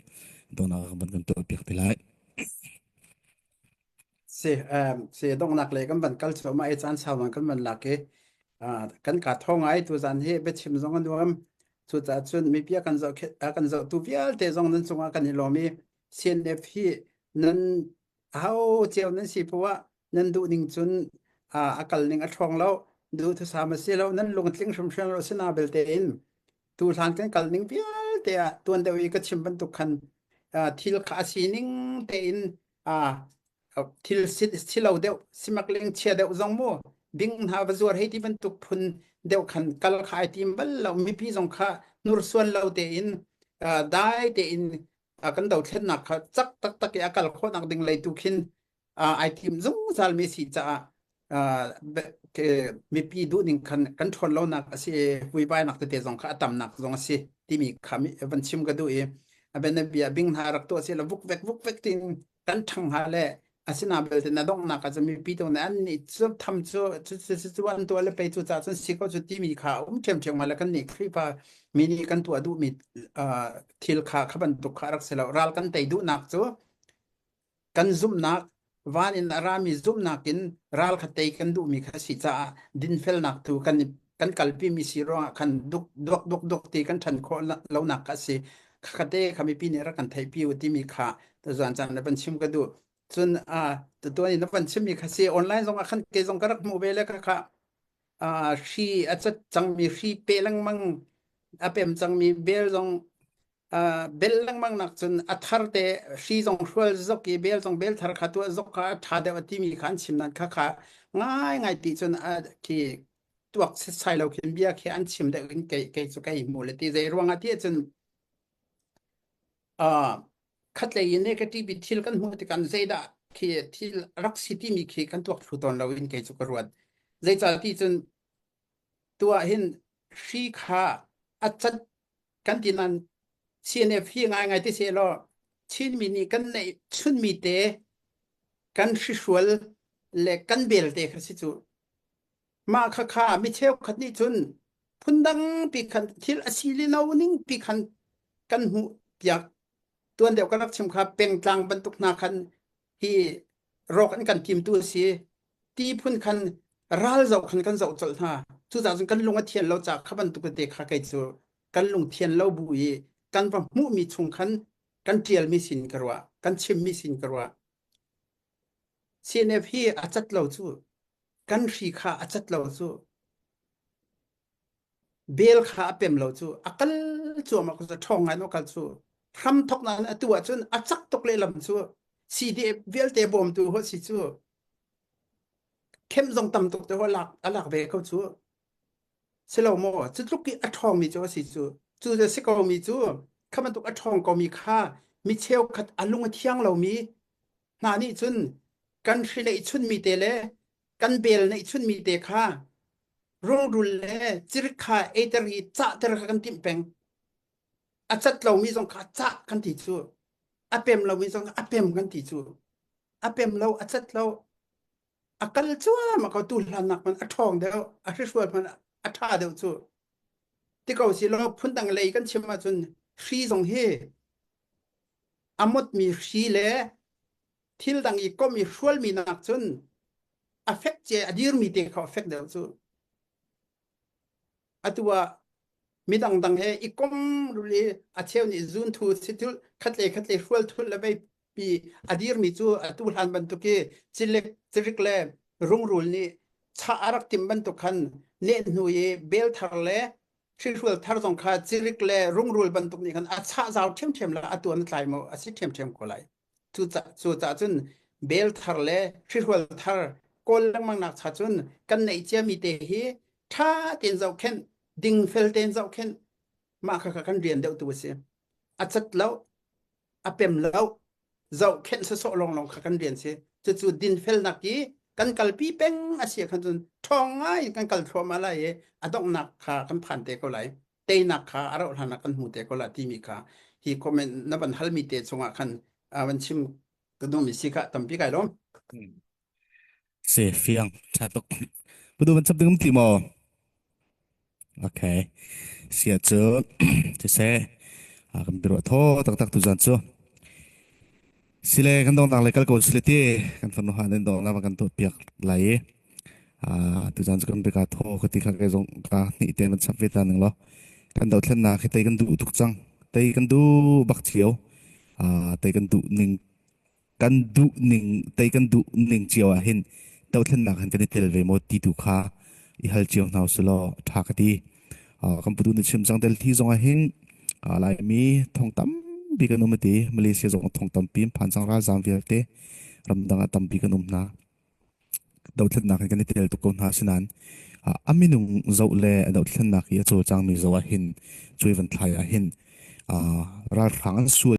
dawnak kan van kan tuah piak te lai. Si um, si donghnak le kan van kal cuahmah i caan sau kan van lak i uh, kan ka tho ngai tu zan hi biachim zong a nuam cucaah cun mipi a kan zoh a kan zohtu vialte zong nan cungah kan i lawm i CNF hi nan aho cio nan si poah nan duh ning cun uh, a kal ning a ṭhawng lo duh thusam a si lo nan lungtling hrimhrim lo sina belte in tu hlan kan kal ning vialte ah tuan deuh i ka chim bantuk khan uh, thil kha a sining tein uh, thil si lo deuh simakling chia deuh zong mu ding hna va zuar hei ti bantuk phun deuh khan kal kha ai tim bal lo mipi zong kha hnursuan lo tein dai tein kan dothlennak kha cak taktak i a kal khawhnak ding lei tu khin ai tim zungzal mi si caah mipi duhning khan kan ṭhawn lonak a si vuivainak tete zong kha a tamnak zong a si timi kha van chim ka duh i a bianabia bing hna rak tuah si la vuk vek vuk vek tin kan ṭhang ha le asina belte na donghnak ah cun mipi tu nih an nih cu tham cu cu cu cu an tuah le pei cu ca cun si ko cu timi kha um ṭhiamṭhiam ma le kan nih Khrihfa mi nih kan tuah duhmi thil kha kha bantuk kha rak si lo ral kan tei duhnak cu kan zumhnak van in a rami zumhnak in ral kha tei kan duhmi kha si caah dinfelnak tu kan kan kalpi mi si ruangah khan duk duk duk duk ti kan ṭhan khawh lonak kha si khate kha mipi nih rak kan theihpi u timi kha tuzan caan le van chim ka duh. Cun tuan in na van chimmi kha si online zong ah khan kei zong ka rak hmuh ve le kha kha hri a cat cangmi hri pe lengmang a pem cangmi bel zong bel lengmang nak cun a thar te hri zong hrual zok i bel zong bel thar kha tuah zok kha a ṭha deuh a timi kha an chim nan kha kha ngai ngai ti cun a khi tuak setsai lo khin bia khi an chim deuh in kei kei cu kei hmu le ti zei ruangah ti cun khatlei in negative thil kan hmuh tikah zeidah khi thil rak si timi khi kan tuak thlu tawn lo in kei cu ka ruat. Zeicah ti cun tuah hin hri kha a cat kan ti nan CNF hi ngai ngai ti se law Chinmi nih kan neih chunmi te kan hrihrual le kan belte kha si cu mah kha kha mi cheukhat nih cun phundang pi khan thil a si li lo ning pi khan kan hmuh piak tuan deuh kan rak chim kha pengtlang bantuk hna khan hi rawk an kan timtu a si ti phun khan ral zoh khan kan zoh colh hna cucaah cun kan lung a thian lo ca kha bantuk te kha kei cu kan lung thian lo bu i kan va hmuhmi chung khan kan ṭialmi sin ka ruah kan chimmi sin ka ruah CNF hi a cat lo cu kan hri kha a cat lo cu bel kha a pem lo cu a kal cuahmah ko cu ṭhawng ngai in a kal cu hram thok nain atu ahcun a cak tuk lehlam cu CDF vialte bawmtu ho si cu khem zong tam tuk te ho lak a lak ve ko cu si lo maw cu tluk i a ṭhawngmi cu a si cu cu cu si ko mi cu kha bantuk a ṭhawng ko mi kha mi cheukhat a lung a thiang lomi hna nih cun kan hri neih chunmi te le kan bel neih chunmi te kha rungrul le cirik kha eiter i cahter kha kan timh peng. A cat lomi zong kha cah kan ti cu. A pem lomi zong a pem kan ti cu. A pem lo, a cat lo. A kal cuahmah ko tu hlannak man a ṭhawng deuh, a hrihrual man a ṭha deuh cu. Ti ko si law phundang lei kan chim ahcun hri zong hi a motmi hri le thil dang i komh i hrualmi nak cun a fek ce a dirmi te kha a fek deuh cu atu ah midang dang he i kom rul i a cheu nih zun thu situl khatle khatle hrual thul le vei pi a dirmi cu atu hlan bantuk i cilik cirik le rungrul nih cha a rak tim bantuk khan neh hnu i bel thar le hrihrual thar zong kha cirik le rungrul bantuk nih khan a chah zau ṭhiamṭhiam la a tuan a tlai maw a si ṭhiamṭhiam ko lai. Cucaah cun bel thar le hrihrual thar kawl lengmang nak cha cun kan neih ciami te hi ṭha tein zohkhenh, dingfel tein zohkhenh mah kha kan rian deuh tu a si. A cat lo, a pem lo, zohkhenh sawsawh lawnglawng kha kan rian si. Cucu dinfelnak i kan kalpi peng a si khan cun ṭhawng ngai in kan kal thluahmah lai i a donghnak kha kan phan te ko lai. Teinak kha a rauh hlan ah kan hmu te ko lai timi kha hi comment na van halmi te chungah khan van chim ka duhmi si kha tampi kai lawm. Si fiang ṭha tuk. Pudu van chap ding um ti maw? Okay. Sia cu siseh kan biaruah thaw taktak tuzan cu. Sile kan dongnak le kal ko sile ti kan fanu han in dongnak kan tuah piak lai i tuzan cu kan bika thaw ka ti kha ke zong ka hnih te man chap ve ta ning law kan dothlennak hi tei kan duh tuk cang tei kan duh bak cio tei kan duh ning kan duh ning tei kan duh ning cio ah hin dothlennak han kan i tel ve maw ti tu kha i hal cio hna usih law ṭha ka ti. Kan putu nih chim cang tel thi zong ah hin Laimi thong tampi kan um ati Malaysia zong thong tampi an phan cang ralzaam vialte ramdang ah tampi kan um hna. Dothlennak hin kan i tel tuk ko hna asinain a minung zoh le a dothlennak i a cawlcangmi zoh ah hin cuai van thlai ah hin ralhrang an sual.